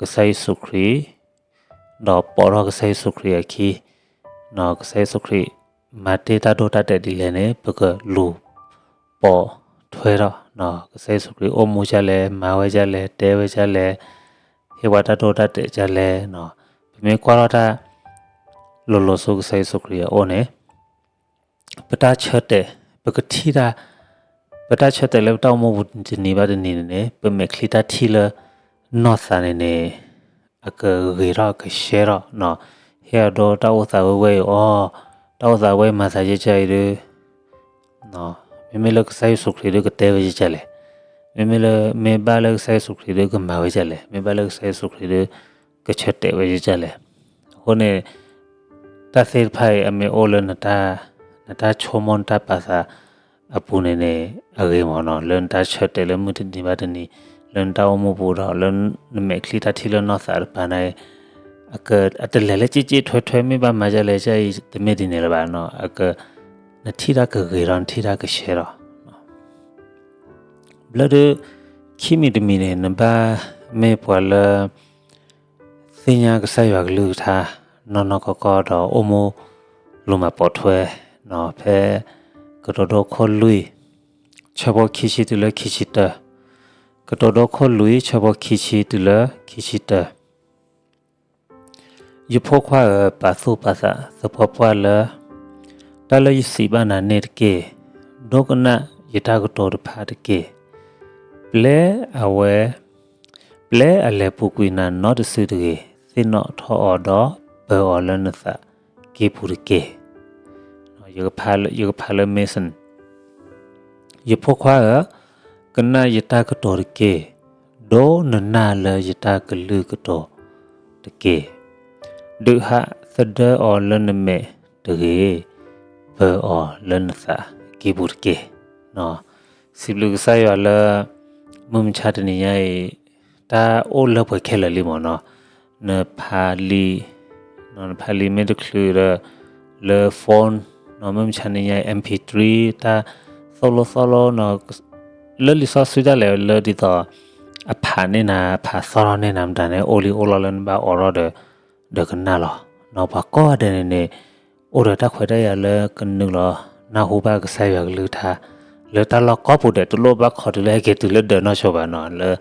ကစၢ်ယ့ၣ်ၡူးခရံာ် ဒီးပိာ်ထီၣ်ကစၢ်ယ့ၣ်ၡူးခရံာ်အခံ, ကစၢ်ယ့ၣ်ၡူးခရံာ် မၤတ့ၢ်တၢ်ဒိၣ်တၢ်တဲာ်ဒ်လဲၣ်န့ၣ် ပကလူၤပိာ်ထွဲထီၣ်, ကစၢ်ယ့ၣ်ၡူးခရံာ်အိၣ်မူဒ်လဲၣ်, မၤဝဲဒ်လဲၣ်, တဲဝဲဒ်လဲၣ်, ဟ့ၣ်ပှၤတၢ်ဒိၣ်တၢ်တဲာ်ဒ်လဲၣ်, ပမ့ၢ်ကွၢ်ထီၣ်တၢ်လိၤလိၤဆူကစၢ်ယ့ၣ်ၡူးခရံာ်အအိၣ်န့ၣ် ပတၢ်ဆၢတဲာ်, ပကထံၣ်တၢ်, ပတၢ်ဆၢတဲာ်လၢပတၢ်အိၣ်မူပူၤတနံၤဘၣ်တနံၤန့ၣ်န့ၣ် ပမဲာ်ချံတၢ်ထံၣ်လၢနီၢ်သးန့ၣ်န့ၣ် အကဂ့ၤထီၣ်ကဆှဲထီၣ်, ဟ့ၣ်အဒိတၢ်အိၣ်သးဝဲဝဲအံၤအီၤ, တၢ်အိၣ်သးဝဲမၤသးယကၢ်အံၤဒီး မ့မ့ၢ်လၢကစၢ်ယ့ၣ်ၡူးခရံာ်ဒီးကတဲဝဲယကၢ်လဲၣ်, မ့မ့ၢ်လၢမ့ၢ်ဘၣ်လၢကစၢ်ယ့ၣ်ၡူးခရံာ်ဒီးကမၤဝဲယကၢ်လဲၣ်, မ့ၢ်ဘၣ်လၢကစၢ်ယ့ၣ်ၡူးခရံာ်ဒီးကဆၢတဲာ်ဝဲယကၢ်လဲၣ်. အဃိန့ၣ် တၢ်သ့ၣ်တဖၣ်အံၤအမ့ၢ်အိၣ်လၢ နတၢ်ဆိကမိၣ်နတၢ်ပာ်သးအပူၤန့ၣ်န့ၣ် အဂ့ၤမးနီၤ, လၢနတၢ်ဆၢတဲာ်လၢမုၢ်တနံၤဘၣ်တနံၤ, လၢနတၢ်အိၣ်မူပူၤဒီး လၢနမဲာ်ချံတၢ်ထံၣ်လၢနီၢ်သးတပၤန့ၣ် အတလဲၤလၢက့က့ထွဲထွဲ မ့ၢ်ဘၣ်မၤဒ်လဲၣ် ကဲအံၤတမ့ၢ်ဒ်န့ၣ်လၢၤဘၣ်နီၤ, အက, နထံၣ်တၢ်ကဂ့ၤဒီး နထံၣ်တၢ်ကဆှဲဒီး ဘျီဒုး ခံမံၤတမံၤန့ၣ် နဘၣ်မ့ၢ်ပှၤလၢ သ့ၣ်ညါကစၢ်ယွၤကလုၢ်ကထါ နီၢ်နီၢ်ကီၢ်ကီၢ်ဒီး အိၣ်မူလူၤမၤပိာ်ထွဲ, ဖဲ ကတိၤဒိခိၣ်လွံၢ် ဆၢဖိခံဆံတုၤလၢခံဆံတၢ, ကတိၤဒိခိၣ်လွံၢ် ဆၢဖိခံဆံတုၤလၢခံဆံတၢ ယဖိခွါဧၢ, ပာ်သူၣ်ပာ်သးသပှၢ်ပှၢ်လၢ တၢ်လၢယစံးဘၣ်နၤန့ၣ်တက့ၢ်. ဒိကနၣ်ယတၢ်ကတိၤတဖၣ်တက့ၢ်. ပျဲအဝဲ, ပျဲအလဲၤပူၤကွံာ်နၤနီတစုတဂ့ၤ. သ့ၣ်နီၣ်ထီၣ်အီၤဒီးပၢၤအီၤလၢနသးကံၢ်ပူၤတက့ၢ်. ယကဖးလၢ ယကဖးလၢ Mason ယဖိခွါဧၢ, ကနၣ်ယတၢ်ကတိၤတက့ၢ်. ဒိနနၢ်လၢယတၢ်ကလုၢ်ကတိၤတက့ၢ်. ဒုးဟးသဒၢအီၤလၢနမဲာ်တဂ့ၤ. ပၢၤအီၤလၢနသးကံၢ်ပူၤတက့ၢ်. စံးဘျုးကစၢ်ယွၤလၢ မုၢ်မဆါတနံၤညါအံၤ တၢ်အိၣ်လၢပှဲၤခဲလၢာ်လံမ့ၢ်နီၤ. နဖးလံာ်, နဖးလံာ်မ့ၢ်တချုးဒီး လၢ phone နီၤ, မုၢ်မဆါနံၤညါအံၤ MP three တၢ်သိၣ်လိသီလိနီၤ, လၢလံာ်စီဆှံဒၣ်လဲာ်လၢဒ်သိး အဖးန့ၢ်နၤ ဖးသီထီၣ်န့ၢ်နၤမတၤန့ၣ် အိၣ်လံအိၣ်လီၤလၢနဘၣ်အိးထီၣ်ဒီး ဒီးကနၣ်လီၤ. နီၤ ပှၤကိးဂၤဒဲးန့ၣ်န့ၣ် အိၣ်ဒီးတၢ်ခွဲးတၢ်ယာ်လၢကနုာ်လီၤနၢ်ဟူဘၣ်ကစၢ်ယွၤကလုၢ်ကထါ လၢတၢ်လီၢ်ကိးပူၤဒဲး တလိၣ်ဘၣ်ခိးတုၤလၢဟဲက့ၤတုၤလၢဒၢးနီၢ်ဆိဘၣ်နီၤ, လၢ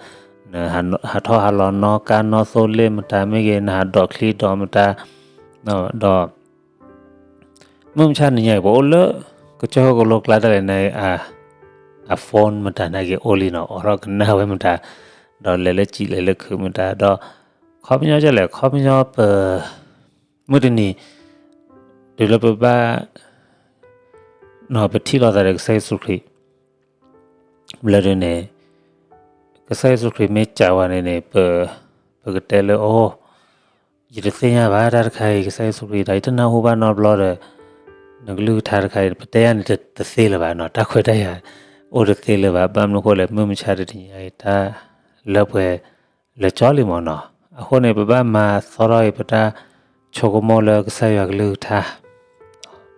နဟးထီၣ်ဟးလီၤနီၣ်ကါနီၣ်သိလ့ၣ်မတၤမ့ၢ်ဂ့ၤ နဟးဒိးချံဒိးမတၤ, ဒီး မုၢ်မဆါနံၤညါအံၤ ပအိၣ်လၢ ကစၢၢ်ခိၣ်ကလိကျါတၢ်လဲၣ်န့ၣ် အ phone မတၤနာ်က့ၤအိၣ်လံနီၤ, အိးထီၣ်ကနၣ်ဝဲမတၤ, ဒီးလဲၤလၢစံာ်လဲၤလၢခုးမတၤ, ဒီး ခီပညီဒ်လဲၣ် ခီပညီပ မုၢ်တနံၤ တုၤလၢပဘၣ် ပထံၣ်လိာ်သးဒီးကစၢ်ယ့ၣ်ၡူးခရံာ် ဘျီဒုးန့ၣ် ကစၢ်ယ့ၣ်ၡူးခရံာ်မ့ၢ်စံးဝဲန့ၣ်န့ၣ် ပ ပကတဲလၢအိၣ် ယတသ့ၣ်ညါဘၣ်တၢ်တခါအံၤ ကစၢ်ယ့ၣ်ၡူးခရံာ်ဒီး ယတနၢ်ဟူဘၣ်နီတဘျီဒီး နကလုၢ်ကထါတခါအံၤ ပတဲယၤန့ၣ်တသ့လၢၤဘၣ်နီၤ, တၢ်ခွဲးတၢ်ယာ် အိၣ်တသ့လၢၤဘၣ်. ဘၣ်မနုၤအဃိလဲၣ် မုၢ်မဆါတနံၤညါအံၤ တၢ်လၢပှဲၤလၢာ်ကၠီလံမ့ၢ်နီၤ. အဃိန့ၣ် ပဘၣ်မၤသီထီၣ်အံၤ ပတၢ်ဆိကမိၣ်လၢကစၢ်ယွၤကလုၢ်ကထါ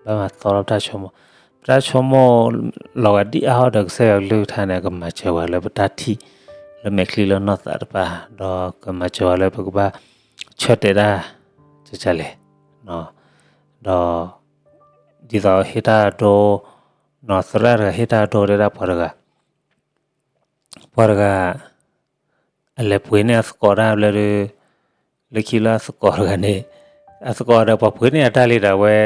ဘၣ်မၤသီထီၣ်ပတၢ်ဆိကမိၣ်, ပတၢ်ဆိကမိၣ်လီၤဂာ်ဒ်အါထီၣ်ဒီးကစၢ်ယွၤကလုၢ်ကထါန့ၣ် ကမၤစၢၤဝဲလၢပတၢ်ထံၣ် လၢမဲာ်ချံလၢနီၢ်သးတပၤ, ဒီးကမၤစၢၤဝဲလၢပကဘၣ်ဆၢတဲာ်တၢ် ကကလဲၣ်, ဒီး ဒ်သိးဟ့ၣ်တၢ်ဒိ သရၣ်တဂၤဟ့ၣ်တၢ်ဒိတဲဒၣ်ပှၤတဂၤ ပှၤတဂၤ အလဲၤပှ့ၤန့ၢ်အသကိးတၢ်ဘျီဒီး လၢခံလၢအသကိးတဂၤန့ၣ် အသကိးဒီးပှၤပှ့ၤန့ၢ်အတၢ်လံဒီးဝဲ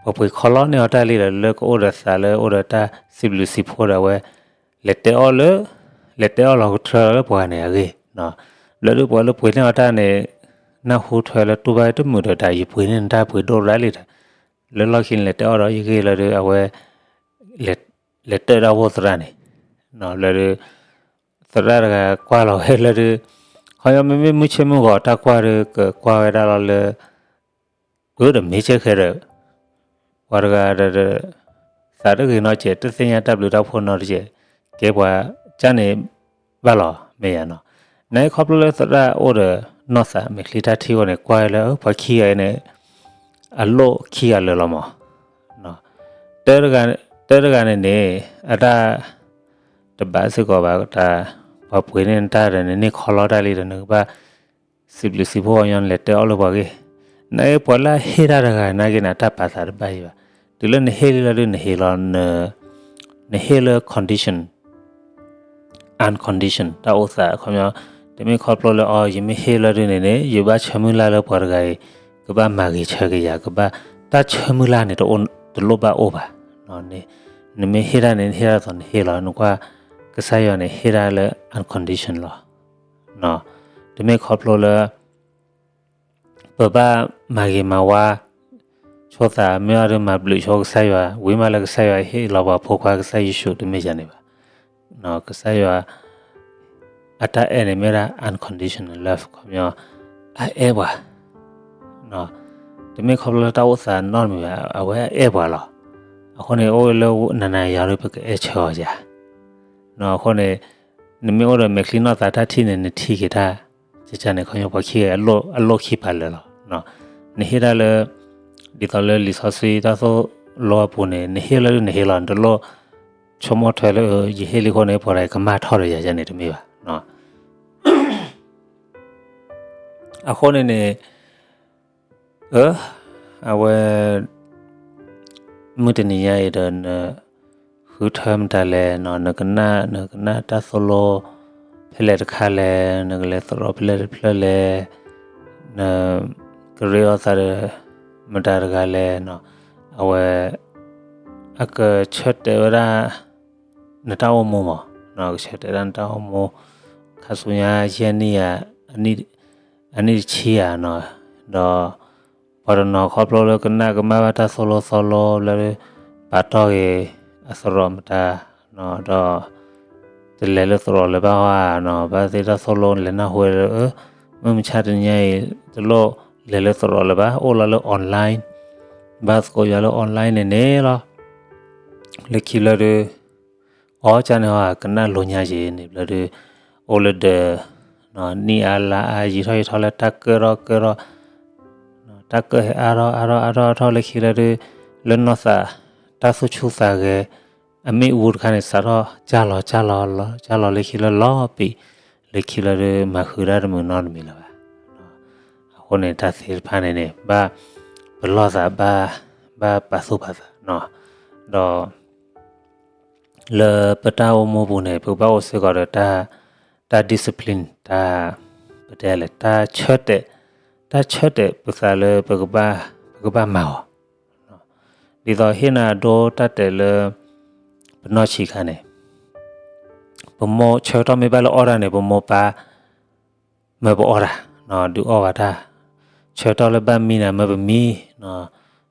ပှၤပှ့ၤခီလီန့ၢ်အီၤတၢ်လံဒီး လၢကအိၣ်ဒီးသးလၢအိၣ်ဒီးတၢ်စံးဘျုးစံးဖှိၣ်ဒီးဝဲ လဲၤတဲအီၣ်လၢ လဲၤတဲအီၣ်လီၤကထြၢလီၤလၢပှၤဂၤန့ၣ်အဂ့ၢ်, ဘျီဒီးပှၤလၢပှ့ၤန့ၢ်အီၤတၢ်န့ၣ် နၢ်ဟူထွဲလၢတူၢ်ဘၣ်တမုာ်ဒီး တၢ်ယပှ့ၤန့ၢ်နတၢ်ပှ့ၤဒိၣ်ရၣ်လံဒီး လၢလီၢ်ခံန့ၣ် လဲၤတဲအီၣ်ဒီးယဂ့ၢ်လၢဒီး အဝဲ လဲၤတဲဒၣ်ဝိၣ်သရၣ်န့ၣ်, လၢဒီး သရၣ်တဂၤကွၢ်လီၤဝဲလၢဒီး ခီပညီမ့မ့ၢ်မုၢ်ဆ့ၣ်မုၢ်ဂီၤတၢ်ကွၢ်ဒီး ကကွၢ်ဝဲဒၣ်လီၤလၢ အၢဒီးမ့ၢ်ကဲခဲဒီး ပှၤတဂၤဒီး သးတဂ့ၤနီတစဲး တသ့ၣ်ညါတၢ်ဘျုးတၢ်ဖှိၣ်နီတစဲး ကဲပှၤကၢ်န့ၣ်ဘၣ်လီၤ မ့ၢ်ယါနီၤ, နခီဖျိလၢသရၣ်အိၣ်ဒီးနီၢ်သးမဲာ်ချံတၢ်ထံၣ်အဃိန့ၣ် ကွၢ်ဝဲလၢပှၤခံဂၤအံၤန့ၣ် အလိၣ်ခံဂၤလၢာ်လီၤမး တၢတဂၤန့ၣ်န့ၣ် အတၢ် တဘၣ်စ့ၢ်ကီးဘၣ် တၢ် ပှၤပှ့ၤန့ၢ်နတၢ်ဒီး နန့ၢ်ခီလီတၢ်လံဒီး နကဘၣ်စံးဘျုးစံးဖှိၣ်အီၤညီနလဲၤတဲအီၣ်လၢပှၤဂ့ၢ်, နအဲၣ်ပှၤလၢအဟ့ၣ်တၢ်တဂၤနာ်က့န့ၣ် တၢ်ပာ်သးတဘၣ်အံၤဘၣ်. တုၤလၢနဟ့ၣ်လံလီၤဒုးနဟ့ၣ်လီၤ, နဟ့ၣ်လၢ condition, uncondition တၢ်အိၣ်သး ခီပညီ, တမ့ၢ်ခီဖျိလၢအီၤ ယမ့ၢ်ဟ့ၣ်လီၤဒုးန့ၣ်န့ၣ် ယဘၣ်ဆၢမုၢ်လၢ်လၢပှၤတဂၤအံၤ ကဘၣ်မၤဂ့ၤဆၢက့ၤယၤ, ကဘၣ်, တၢ်ဆၢမုၢ်လၢ်န့ၣ် တလိၣ်ဘၣ်အိၣ်ဘၣ်. နမ့ၢ်ဟ့ၣ်တၢ်န့ၣ် နဟ့ၣ်တၢ်သိးနဟ့ၣ်လီၤ, နကွၢ်, ကစၢ်ယွၤန့ၣ် ဟ့ၣ်တၢ်လၢ uncondition လီၤ. တမ့ၢ်ခီဖျိလၢ ပဘၣ်မၤဂ့ၤမၤဝါ, ဆိသးမ့ၢ်အီၤဒုးမၤဘျုးဆိကစၢ်ယွၤ, ဝံၤမးလၢကစၢ်ယွၤဟ့ၣ်လီၤပှၤဖိခွါကစၢ်ယ့ၣ်ၡူး တမ့ၢ်ယၤန့ၣ်ဘၣ်. ကစၢ်ယွၤ အတၢ်အဲၣ်န့ၣ်မ့ၢ်ဒၣ် unconditional love ခီပညီ, အအဲၣ်ပှၤ, တမ့ၢ်ခီဖျိလၢတၢ်အိၣ်သးနီတမံၤဘၣ်, အဝဲအအဲၣ်ပှၤလီၤ. အဃိန့ၣ် အိၣ်လၢနၤနၤယၤဒုး ပကအဲၣ်ဆၢအီၤယၤ. အဃိန့ၣ် နမ့ၢ်အိၣ်ဒီးမဲာ်ချံနီၢ်သးတၢ်ထံၣ်န့ၣ် နထံၣ်က့ၤတၢ်, ကကန့ၣ် ခီပညီပှၤခံဂၤ အလိၣ်ခံပာ်လၢာ်လီၤ. နဟ့ၣ်တၢ်လၢ ဒ်သိးလၢလံာ်စီဆှံတၢ်သိၣ်လိအပူၤန့ၣ် နဟ့ၣ်လၢနဟ့ၣ်လီၤ, နတလိၣ်ဆိကမိၣ်ထွဲလၢ ယဟ့ၣ်လံအဃိန့ၣ် ပှၤတဂၤကမၢ်ထီၣ်ဒီးယၤန့ၣ် တမ့ၢ်ဘၣ်. အဃိန့ၣ်န့ၣ် အဝဲ မုၢ်တနံၤညါအံၤဒီး နဃုထၢမတၤလဲၣ်, နကနၣ်, နကနၣ်တၢ်သိၣ်လိဖဲလဲၣ်တခါလဲၣ်, နကလဲၤသရိာ်ဖဲလဲၣ်တဖျၢၣ်လဲၣ်, နကရ့လိာ်သးဒီးမတၤတဂၤလဲၣ်, အဝဲ အကဆၢတဲာ်ဝဲဒၣ် နတၢ်အိၣ်မူမး, ကဆၢတဲာ်ဒၣ်နတၢ်အိၣ်မူ, ခါဆူညါယဲၢ်နံၣ်ဧါ, အနံၣ်တဆံဧါ, ဒီး ပှၤတနီၤခီဖျိလၢကနၣ်ကမၣ်ဘၣ်တၢ်သိၣ်လိသီလိလၢ ပာ်တီၢ်က့ၤအသရိာ်မတၤ, ဒီး တလဲၤလၢသရိာ်လၢၤဘၣ်ဧါ, ဘၣ်သ့ၣ်တၢ်သိၣ်လိလဲၤနၢ်ဟူဝဲလၢ မုၢ်မဆါတနံၤညါအံၤ တလိၣ်လဲၤလၢသရိာ်လၢၤဘၣ်, အိၣ်လီၤလၢ online, ဘါသကိးယွၤလၢ online န့ၣ်န့ၣ်လီၤ. လၢခံဘျီဒုး အီၣ်ကန့ၣ်ဟီ ကနၣ်လိာ်ညါက့ၤန့ၣ်ဘျီဒုး အိၣ်လၢဒီး နံၣ်အါလါအါ ယံာ်ထီၣ်ယံာ်ထီၣ်လၢတၢ်ကၢၣ်ထီၣ်ကၢၣ်ထီၣ်, တၢ်ကၢၣ်ဟဲအါထီၣ်အါထီၣ်အါထီၣ်အါထီၣ်လၢခံဘျီဒုး လၢနီၢ်သး တၢ်သူၣ်ဆူၣ်သးဂဲၤ အမ့ၣ်အူတခါန့ၣ် စးထီၣ်ကၢ်လီၤကၢ်လီၤကၢ်လီၤလၢခံလၢလီၤပံာ်, လၢခံဘျီဒုး မၤဃုာ်ဒၣ်တမုာ်နီတမံၤလၢၤဘၣ်. အဃိန့ၣ် တၢ်သ့ၣ်တဖၣ်န့ၣ်န့ၣ် ဘၣ်ပလီၢ်သး ဘၣ်ပာ်သူၣ်ပာ်သး, ဒီး လၢပတၢ်အိၣ်မူပူၤန့ၣ် ပကဘၣ်အိၣ်စ့ၢ်ကီးဒီး တၢ် discipline, တၢ် ပတဲလဲၣ် တၢ်ဆၢတဲာ်, တၢ်ဆၢတဲာ်ပသးလၢ ပကဘၣ်မၤအီၤ, ဒ်သိးဟ့ၣ်နၤဒိတၢ်တဲာ်လၢ ပနီၢ်ဆံးခါန့ၣ် ပမိၢ်ဆၢကတီၢ်မ့ၢ်ဘၣ်လၢအီၣ်တၢ်န့ၣ် ပမိၢ်ပၢ် မၢပအီၣ်တၢ်, ဒုးအီၣ်ဘၣ်တၢ်, ဆၢကတီၢ်လၢဘၣ်မံနၤ မၢပမံ,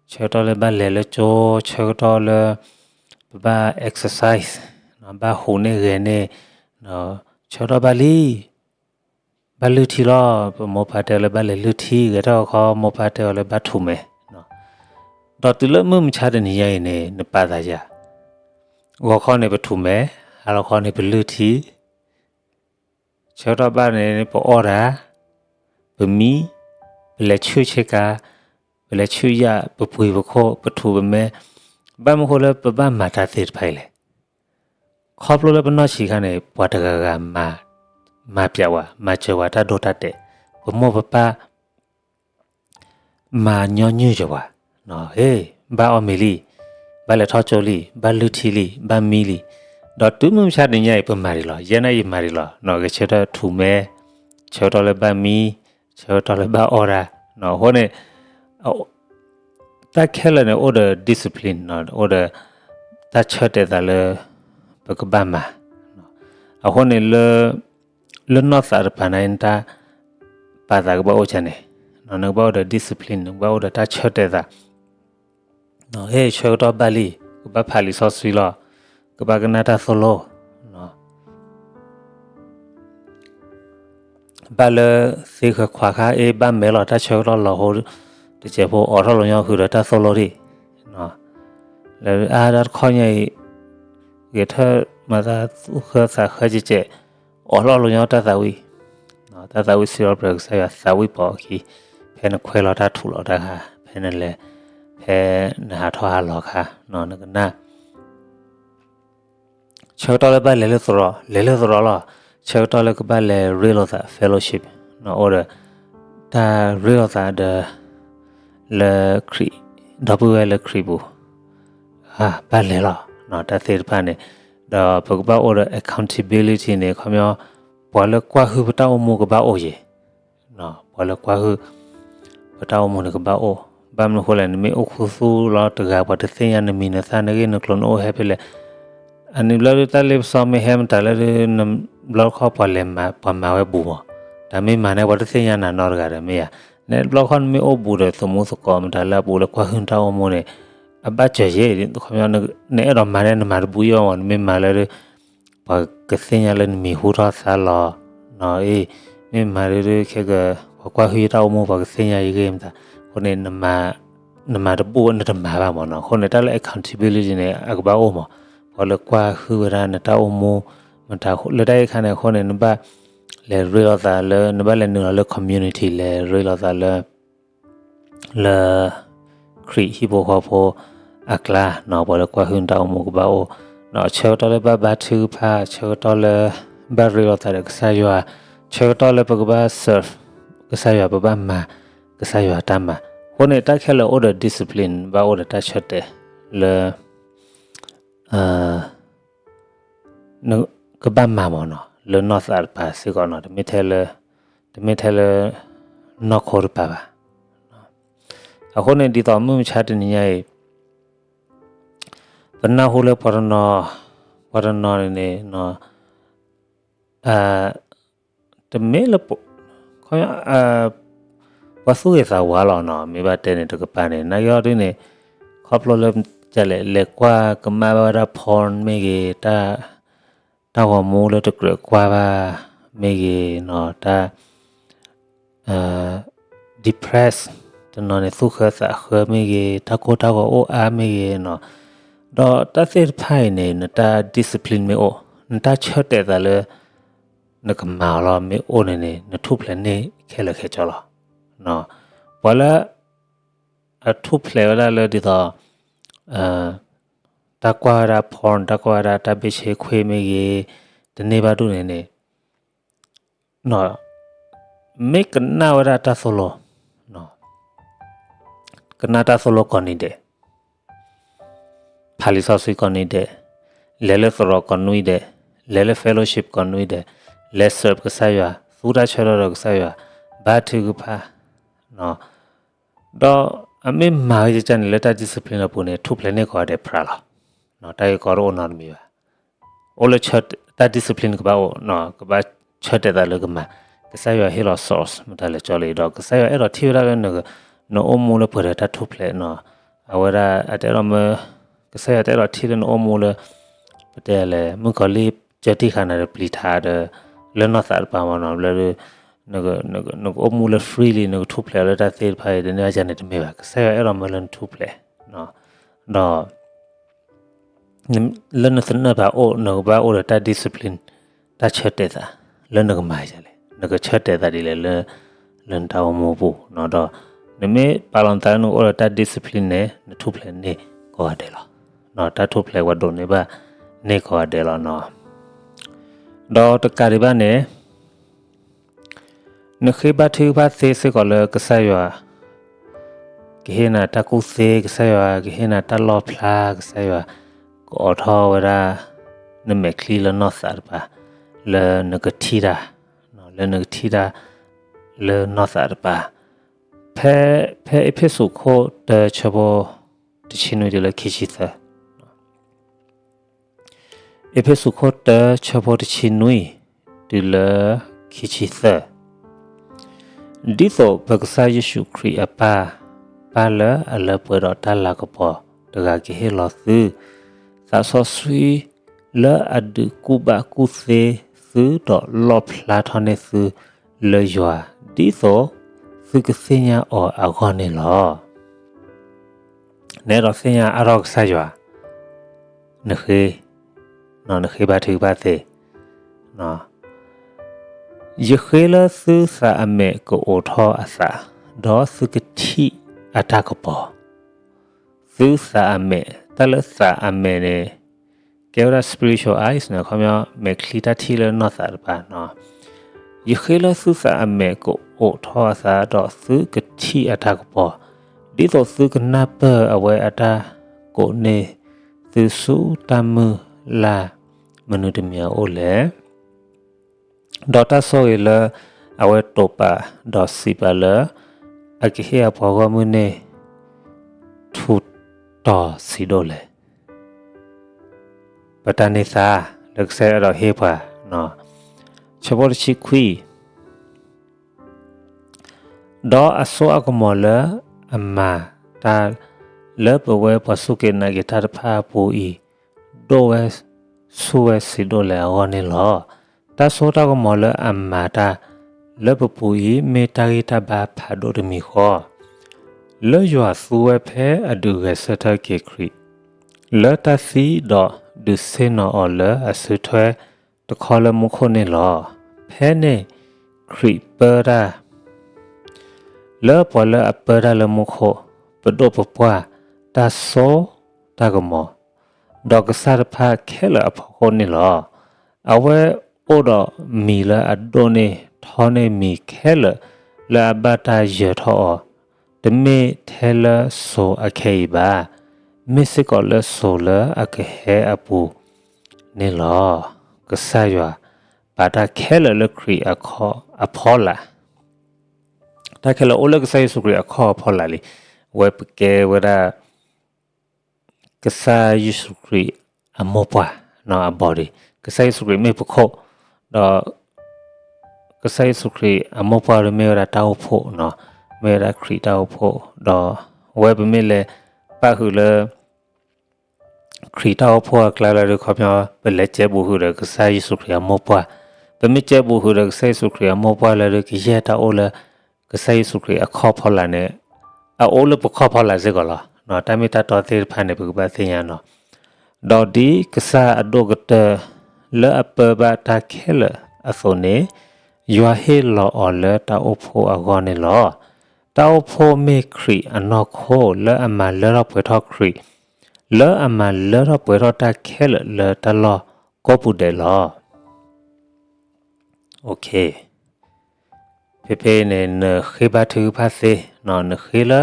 ဆၢကတီၢ်လၢဘၣ်လဲၤလၢကၠိ, ဆၢကတီၢ်လၢ ပဘၣ် exercise, ဘၣ်ဟူးန့ၢ်ဂဲၤန့ၢ်, ဆၢကတီၢ်ဘၣ်လံ, ဘၣ်လုၢ်ထံလီၤ, ပမိၢ်ပၢ်တဲအီၤလၢဘၣ်လဲၤလုၢ်ထံ, ဂဲၤထီၣ်ဂီၤခီ မိၢ်ပၢ်တဲအီၤလၢဘၣ်ထူၣ်မဲာ်, ဒီးတုၤလၢမုၢ်မဆါတနံၤညါအံၤန့ၣ် နပာ်သးယၤ, ဂီၤခီန့ၣ်ပထူၣ်မဲာ်, ဟါလီၤခီန့ၣ်ပလုၢ်ထံ, ဆၢကတီၢ်ဘၣ်န့ၣ် ပအီၣ်တၢ်, ပမံ, ပလဲၤဆူၣ်ဆ့ကၤ, ပလဲၤဆူၣ်ယၣ်, ပပှ့ၤပခိၣ်, ပထူၣ်ပမဲာ်, ဘၣ်မနုၤဃိလၢပဘၣ်မၤတၢ်သ့ၣ်တဖၣ်အံၤလဲၣ်. ခီဖျိလၢပနီၢ်ဆံးခါန့ၣ် ပှၤတဂၤဂၤမၤ, မၤပျးဝဲ, မၤစၢၤဝဲတၢ်ဒိတၢ်တဲာ်, ပမိၢ်ပပၢ် မၤညီနုၢ်စၢၤပှၤ, ဟ့ၣ်, ဘၣ်အီၣ်မ့ၤလံ, ဘၣ်လဲၤထီၣ်ကၠိလံ, ဘၣ်လုၢ်ထံလံ, ဘၣ်မံလံ, ဒီးတုၤမုၢ်မဆါတနံၤညါအံၤ ပမၤဒံးလီၤ, ယဲနာ်ယမၤဒံးလီၤ, ဂဲၤဆၢထၢၣ်ထူၣ်မဲာ်, ဆၢကတီၢ်လၢဘၣ်မံ, ဆၢကတီၢ်လၢဘၣ်အီၣ်တၢ်, အဃိန့ၣ် တၢ်ခဲလၢာ်န့ၣ် အိၣ်ဒီး discipline, အိၣ်ဒီး တၢ်ဆၢတဲာ်သးလၢ ပကဘၣ်မၤ, အဃိန့ၣ်လၢ လၢနီၢ်သးတပၤန့ၣ် နတၢ်ပာ်သးကဘၣ်အိၣ်ကန့ၣ်, နကဘၣ်အိၣ်ဒီး discipline, နကဘၣ်အိၣ်ဒီးတၢ်ဆၢတဲာ်သး, ဟ့ၣ် ဆၢကတီၢ်ဘၣ်လံ, ကဘၣ်ဖးလံာ်စီဆှံလီၤ, ကဘၣ်ကနၣ်တၢ်သိၣ်လိ ဘၣ်လၢသ့ဃၢၤခွးခါအ့ၣ် ဘၣ်မဲာ်လီၤ တၢ်ဆၢကတီၢ်လီၤဟိ တစဲးဖိ အိးထီၣ်လီၤညီဃုာ်ဒီးတၢ်သိၣ်လိဒံး, လၢအါတၢ်တခီညါအံၤ ဂဲၤထၢၣ်မၤသးသူၣ်ဃၢသးဃၢကဲးကဲး, အိးထီၣ်လီၤညီတၢ်သးဝံၣ်, တၢ်သးဝံၣ်စံးထီၣ်ပတြၢၤကစၢ်ယွၤ သးဝံၣ်ပိာ်အခံ, ဖဲနခွဲးလီၤတၢ်ထူးလီၤတၢ်ခါ, ဖဲနလဲၤ, ဖဲနဟးထီၣ်ဟးလီၤခါ, နကနၣ် ဆၢကတီၢ်လၢဘၣ်လဲၤလၢသရိာ် လဲၤလၢသရိာ်လီၤ, ဆၢကတီၢ်လၢကဘၣ်လဲၤရ့လိာ်သး fellowship, အိၣ်ဒီး တၢ်ရ့လိာ်သးဒီး လၢခရံာ်, ဒီပုၢ်ဝဲၢ်လၢခရံာ်ပူၤ ဘၣ်လဲၤလီၤ တၢ်သ့ၣ်တဖၣ်န့ၣ်, ဒီးပကဘၣ်အိၣ်ဒီး accountability န့ၣ် ခီပညီ ပှၤလၢကွၢ်ဟုၣ်ပတၢ်အိၣ်မူကဘၣ်အိၣ်ယံၤ, ပှၤလၢကွၢ်ဟုၣ် ပတၢ်အိၣ်မူန့ၣ်ကဘၣ်အိၣ်, ဘၣ်မနုၤဃိလဲၣ် နမ့ၢ်အိၣ်ခူသူၣ်လီၤတဂၤ ပှၤတသ့ၣ်ညါနမံၤနသၣ် နဂ့ၢ်နကျိၤ နအိၣ်ဟဲဖဲလဲၣ်, အန့ၣ်ဘျီဒုး တၢ်လ့ပစီမ့ၢ်ဟဲမတၤလၢဒုး နဘျီတခီၣ်ပှၤလဲၤမၤ ပှၤမၤဝဲဘူးမး, တၢ်မ့ၢ်မၤန့ၣ် ပှၤတသ့ၣ်ညါနၤနီတဂၤဒီးမ့ၢ်ယၤ, နဘျီတခီၣ်နမ့ၢ်အိၣ်ဘူးဒီး သမူသကိးမတၤလၢအပူၤလၢကွၢ်ဟုၣ်နတၢ်အိၣ်မူန့ၣ် အဘၣ်စၢၤယဲၢ်, ခီပညီ နအဲၣ်ဒိးမၤန့ၣ် နမၤတဘူးယီၤမး, နမ့ၢ်မၤလၢဒုး ပှၤကသ့ၣ်ညါလၢနမံၤဟူထီၣ်သါလီၤ, နီၢ်အံၤ, မ့ၢ်မၤဒုးဒုးခဲက ပှၤကွၢ်ဟုၣ်ယတၢ်အိၣ်မူ ပှၤကသ့ၣ်ညါယဂ့ၢ်မတၤ, အဃိန့ၣ် နမၤတဘူး နတမၤဘၣ်မးနီၢ်, အဃိန့ၣ် တၢ်လၢ accountability န့ၣ် အကဘၣ်အိၣ်မး, ပှၤလၢကွၢ်ဟုၣ်ဝဲဒၣ်နတၢ်အိၣ်မူ မတၤလၢတၢ်အံၤအခါန့ၣ် အဃိန့ၣ် နဘၣ်လဲၤရ့လိာ်သးလၢ နဘၣ်လဲၤနုာ်လီၤလၢ community လဲၤရ့လိာ်သးလၢ လၢ ခရံာ်ဟံၣ်ဖိဃီဖိအကျါ, ပှၤလၢကွၢ်ဟုၣ်နတၢ်အိၣ်မူကဘၣ်အိၣ်, ဆၢကတီၢ်လၢဘၣ်ဘါထုကဖၣ်, ဆၢကတီၢ်လၢ ဘၣ်ရ့လိာ်သးဒီးကစၢ်ယွၤ, ဆၢကတီၢ်လၢပကဘၣ် serve ကစၢ်ယွၤ ပဘၣ်မၤကစၢ်ယွၤတၢ်မၤ, အဃိန့ၣ် တၢ်ခဲလၢာ်အိၣ်ဒီး discipline ဘၣ်အိၣ်ဒီးတၢ်ဆၢတဲာ်လၢ ကဘၣ်မၤမးနီၢ် လၢနီၢ်သးတပၤစ့ၢ်ကီးနီၢ်, တမ့ၢ်ထဲလၢ တမ့ၢ်ထဲလၢ နီၢ်ခိတပၤဘၣ်. အဃိန့ၣ် ဒ်သိးမုၢ်မဆါတနံၤညါအံၤ ပနၢ်ဟူလၢပှၤတနီၤ ပှၤတနီၤန့ၣ်န့ၣ် တမ့ၢ်လၢ ပှၤသူၣ်ဂ့ၤသးဝါလီၤနီၢ်, မ့ၢ်ဘၣ်တဲန့ၣ်တကပၤန့ၣ် နာ်က့အီၤဒ်န့ၣ် ခီဖျိလၢ ကလဲၣ် လဲၤကွၢ်ကမၣ်ဘၣ်ဝဲဒၣ် porn မ့ၢ်ဂ့ၤ, တၢ်ဂီၤမူလၢတကြၢးကွၢ်ဘၣ်မ့ၢ်ဂ့ၤနီၢ်, တၢ် depress တနီၤန့ၣ် သူၣ်ဃၢသးဃၢမ့ၢ်ဂ့ၤ, တၢ်ကိၢ်တၢ်ဂီၤအိၣ်အါမ့ၢ်ဂ့ၤနီၢ်, ဒီးတၢ်သ့ၣ်တဖၣ်အံၤန့ၣ် နတၢ် discipline မ့ၢ်အိၣ်, နတၢ်ဆၢတဲာ်သးလၢ နကမၤအီၤလီၤ မ့ၢ်အိၣ်န့ၣ်န့ၣ် နထူၣ်ဖျဲးန့ၢ်ခဲလၢာ်ခဲဆ့လီၤ. ပှၤလၢ အထူၣ်ဖျဲးဝဲဒၣ်လၢဒ်သိး တၢ်ကွၢ်ဝဲဒၣ် porn တၢ်ကွၢ်ဝဲဒၣ်တၢ်ဘ့ၣ်ဆ့ခွ့မ့ၢ်ဂ့ၤ တန့ၢ်ဘၣ်ဒူၣ်န့ၣ်န့ၣ် မ့ၢ်ကနၣ်ဝဲဒၣ်တၢ်သိၣ်လိ ကနၣ်တၢ်သိၣ်လိကိးနံၤဒဲး, ဖးလံာ်စီဆှံကိးနံၤဒဲး, လဲၤလၢသရိာ်ကိးနွံဒဲး, လဲၤလၢ fellowship ကိးနွံဒဲး, လဲၤ serve ကစၢ်ယွၤ, သူတၢ်ဆၢထၢၣ်ဒီးကစၢ်ယွၤ, ဘါထုကဖၣ်, ဒီးအမ့ၢ်မၤဝဲကကန့ၣ် လၢတၢ် discipline အပူၤန့ၣ် ထူၣ်ဖျဲးန့ၢ်ကိးဂၤဒဲးဖြါလီၤ. တၢ်ဂ့ၢ်ကီတအိၣ်နီတမံၤဘၣ်. အိၣ်လၢတၢ် discipline ကဘၣ်အိၣ်, ကဘၣ်ဆၢတဲာ်သးလၢကမၤ, ကစၢ်ယွၤဟ့ၣ်လီၤ source မတၤလဲၣ်ကၠီလံဒီး ကစၢ်ယွၤအဲၣ်ဒိးထံၣ်ဝဲဒၣ်လၢ နအိၣ်မူလၢပှဲၤဒီးတၢ်ထူၣ်ဖျဲးနီၢ်, အဝဲဒၣ်အတအဲၣ်ဒိးမၢ ကစၢ်ယွၤတအဲၣ်ဒိးထံၣ်လၢနအိၣ်မူလၢ ပတဲလဲၣ် မုၣ်ကီၤလံၢ်ကၢတံၢ်ဃာ်နၤဒီးပျံၤထးဒီး လၢနီၢ်သးတပၤမ့ၢ်နီၢ် ဘျီဒုး နကအိၣ်မူလၢ free လံ နကထူၣ်ဖျဲးလၢတၢ်သ့ၣ်တဖၣ်အံၤ တန့ၢ်ဘၣ်န့ၣ်တမ့ၢ်ဘၣ်. ကစၢ်ယွၤအဲၣ်ဒိးမၢလၢနထူၣ်ဖျဲး ဒီး လၢနသနၢၣ်ပာ်အိၣ် နကဘၣ်အိၣ်ဒီးတၢ် discipline တၢ်ဆၢတဲာ်သး လၢနကမၤလဲၣ်, နကဆၢတဲာ်သးဒ်လဲၣ်လၢ လၢနတၢ်အိၣ်မူအပူၤ, ဒီးနမ့ၢ်ပာ်လီၤနသးလၢနကအိၣ်ဒီးတၢ် discipline န့ၣ် နထူၣ်ဖျဲးန့ၢ်ကိးဂၤဒဲးလီၤ. တၢ်ထူၣ်ဖျဲးပှၤဒိးန့ၢ်ဘၣ်န့ၢ်ကိးဂၤဒဲးလီၤနီၢ်. ဒီးတကးဒံးဘၣ်န့ၣ် နဃ့ဘါထုကဖၣ်သ့စ့ၢ်ကီးလၢကစၢ်ယွၤ ကဟ့ၣ်နၤတၢ်ကူၣ်သ့, ကစၢ်ယွၤကဟ့ၣ်နၤတၢ်လီၣ်ဖျါ, ကစၢ်ယွၤကအိးထီၣ်ဝဲဒၣ် နမဲာ်ချံလၢနီၢ်သးတပၤ, လၢနကထံၣ်တၢ်, လၢနကထံၣ်တၢ် လၢနီၢ်သးတပၤ, ဖဲ ဖဲအ့းဖ့းစူးခိၣ်တၢ ဆၢဖိတဆံနွံတုၤလၢခံဆံသၢ အ့းဖ့းစူးခိၣ်တၢ ဆၢဖိတဆံနွံ တုၤလၢခံဆံသၢ, ဒ်သိးပကစၢ်ယ့ၣ်ၡူးခရံာ်အပၢ်, ပၢ်လၢအလၢပှဲၤဒီးတၢ်လၤကပီၤတဂၤကဟ့ၣ်လီၤသု သးစီဆှံလၢအဒုးကူၣ်ဘၣ်ကူၣ်သ့သုဒီးလီၣ်ဖျါထီၣ်န့ၢ်သုလၢယွၤ, ဒ်သိးသုကသ့ၣ်ညါအီၤအဂီၢ်န့ၣ်လီၤ. နအဲၣ်ဒိးသ့ၣ်ညါအါထီၣ်ကစၢ်ယွၤ, နဃ့, နဃ့ဘါထုကဖၣ်သ့, ယဃ့လၢသုသးအမဲာ်ကအိးထီၣ်အသး, ဒီးသုကထံၣ်အတၢ်ကပီၤ, သုသးအမဲာ်, တၢ်လၢသးအမဲာ်န့ၣ် ကဲဝဲဒၣ် spiritual eyes န့ၣ် ခီပညီ မဲာ်ချံတၢ်ထံၣ်လၢနီၢ်သးတပၤ, ယဃ့လၢသုသးအမဲာ်ကအိးထီၣ်အသး ဒီးသုကထံၣ်အတၢ်ကပီၤ, ဒ်သိးသုကနၢ်ပၢၢ်အဝဲအတၢ်ကိးန့ၢ်သုဆူတၢ်မုၢ်လၢ်မနုၤတမံၤအအိၣ်လဲၣ်. ဒီးတၢ်ဆိၣ်ဂ့ၤလၢအဝဲတိာ်ပာ်ဒီးစံးပာ်လၢ အကဟ့ၣ်အပှၤဂီၢ်မုၢ်န့ၣ် ထူးတီၤဆံးဒိၣ်လဲၣ်. ပတၢ်န့ၢ်သါလၢကစၢ်ယွၤအဲၣ်ဒိးဟ့ၣ်ပှၤ, ဆၢဖိတဆံခွံ ဒီးအစိအကမီၤလၢအမၤတၢ်လၢပဝဲပှၤစူၢ်က့ၤနာ်က့ၤတၢ်တဖၣ်အပူၤအံၤ ဒိၣ်ဝဲဆူၣ်ဝဲဆံးဒိၣ်လဲၣ်အဂီၢ်န့ၣ်လီၤ. တၢ်စိတၢ်ကမီၤလၢအမၤတၢ်လၢပပူၤအံၤ မ့ၢ်တၢ်ဂံၢ်တၢ်ဘါဖးဒိၣ်တမံၤဃီ လၢယွၤသူဝဲဖဲအဒုးဂဲၤဆၢထၢၣ်က့ၤခရံာ် လၢတၢ်သံဒီးဒုးဆ့ၣ်နီၤအီၤလၢအစုထွဲတခီလၢမူခိၣ်န့ၣ်လီၤ. ဖဲန့ၣ်ခရံာ်ပၢတၢ် လၢပှၤလၢအပၢတၢ်လၢမူခိၣ် ပဒိၣ်ပပှၢ် တၢ်စိတၢ်ကမီၤ ဒီးကစၢ်တဖၣ်ခဲလၢာ်အဖီခိၣ်န့ၣ်လီၤ. အဝဲအိၣ်ဒီးမံၤလၢအဒိၣ်န့ၢ်ထီန့ၢ်မံၤခဲလၢာ်လၢအဘၣ်တၢ်ယၢၤထီၣ်အီၤ, တမ့ၢ်ထဲလၢစိၤအခဲအံၤဘၣ်, မ့ၢ်စ့ၢ်ကီးလၢစိၤလၢအကဟဲအပူၤန့ၣ်လီၤ. ကစၢ်ယွၤပာ်တၢ်ခဲလၢာ်လၢခရံာ်အခီၣ်အဖီလာ် တၢ်ခဲလၢာ်အိၣ်လၢကစၢ်ယ့ၣ်ၡူးခရံာ်အခီၣ်အဖီလာ်လံ. အဝဲပကဲဝဲဒၣ် ကစၢ်ယ့ၣ်ၡူးခရံာ်အမိၢ်ပှၢ်, အ body, ကစၢ်ယ့ၣ်ၡူးခရံာ်မ့ၢ်ပခိၣ်, ဒီး ကစၢ်ယ့ၣ်ၡူးခရံာ်အမိၢ်ပှၢ်ဒီးမ့ၢ်ဝဲဒၣ်တၢ်အိၣ်ဖှိၣ်, မ့ၢ်ဝဲဒၣ်ခရံာ်တၢ်အိၣ်ဖှိၣ်, ဒီးအဝဲပမ့ၢ်လဲၤပၣ်ဃုာ်လၢ ခရံာ်တၢ်အိၣ်ဖှိၣ်အကျါလၢဒုးခီပညီ ပလဲၤကဲဘူးဃုာ်ဒီးကစၢ်ယ့ၣ်ၡူးခရံာ်အမိၢ်ပှၢ်, ပမ့ၢ်ကဲဘူးဃုာ်ဒီးကစၢ်ယ့ၣ်ၡူးခရံာ်အမိၢ်ပှၢ်လၢဒုး ကယဲၢ်တၢ်အိၣ်လၢ ကစၢ်ယ့ၣ်ၡူးခရံာ်အခီၣ်ဖီလာ်န့ၣ် အအိၣ်လၢပခီၣ်ဖီလာ်စ့ၢ်ကီးလီၤ. တၢ်မ့ၢ်တၢ်တီသ့ၣ်တဖၣ်န့ၣ် ပကဘၣ်သ့ၣ်ညါနီၤ. ဒီးဒ်ကစၢ်အဒိၣ်ကတၢၢ်လၢအပၢဘၣ်တၢ်ခဲလၢာ်အသိးန့ၣ်, ယွၤဟ့ၣ်လီၤအီၤလၢတၢ်အိၣ်ဖှိၣ်အဂီၢ်န့ၣ်လီၤ. တၢ်အိၣ်ဖှိၣ်မ့ၢ်ခရံာ်အနီၢ်ခိ လၢအမၤလၢထီၣ်ပှဲၤထီၣ်ခရံာ်, လၢအမၤလၢထီၣ်ပှဲၤထီၣ်တၢ်ခဲလၢာ်လၢတၢ်လီၢ်ကိးပူၤဒဲးလီၤ. ဖဲဖဲအံၤန့ၣ် နဃ့ဘါထုကဖၣ်သ့, နဃ့လၢ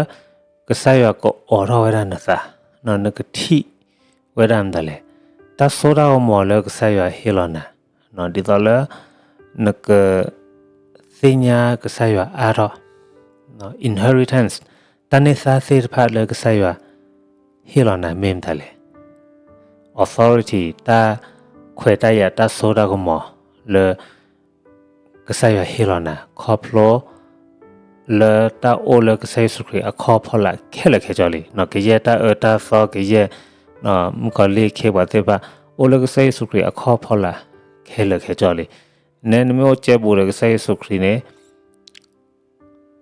ကစၢ်ယွၤကအိးထီၣ်ဝဲဒၣ်နသး, နကထံၣ်ဝဲဒၣ်မတၤလဲၣ်, တၢ်စိတၢ်ကမီၤလၢကစၢ်ယွၤဟ့ၣ်လီၤနၤ, ဒ်သိးလၢ နက သ့ၣ်ညါကစၢ်ယွၤအါထီၣ်, inheritance, တၢ်န့ၢ်သါသ့ၣ်တဖၣ်လၢကစၢ်ယွၤဟ့ၣ်လီၤနၤမ့ၢ်မတၤလဲၣ်, authority, တၢ်ခွဲးတၢ်ယာ်တၢ်စိတၢ်ကမီၤလၢ ကစၢ်ယွၤဟ့ၣ်လီၤနၤ ခီဖျိ လၢတၢ်အိၣ်လၢကစၢ်ယ့ၣ်ၡူးခရံာ်အခီၣ်ဖီလာ်ခဲလၢာ်ခဲဆ့လံ, ကယဲၢ်တၢ်အၢတၢ်သီ ကယဲၢ် မုၣ်ကီၤလံၢ်အခ့အပှၤသ့ၣ်တဖၣ် အိၣ်လၢကစၢ်ယ့ၣ်ၡူးခရံာ်အခီၣ်ဖီလာ်ခဲလၢာ်ခဲဆ့လံ. နဲနမ့ၢ်အိၣ်ကဲဘူးဒီးကစၢ်ယ့ၣ်ၡူးခရံာ်န့ၣ်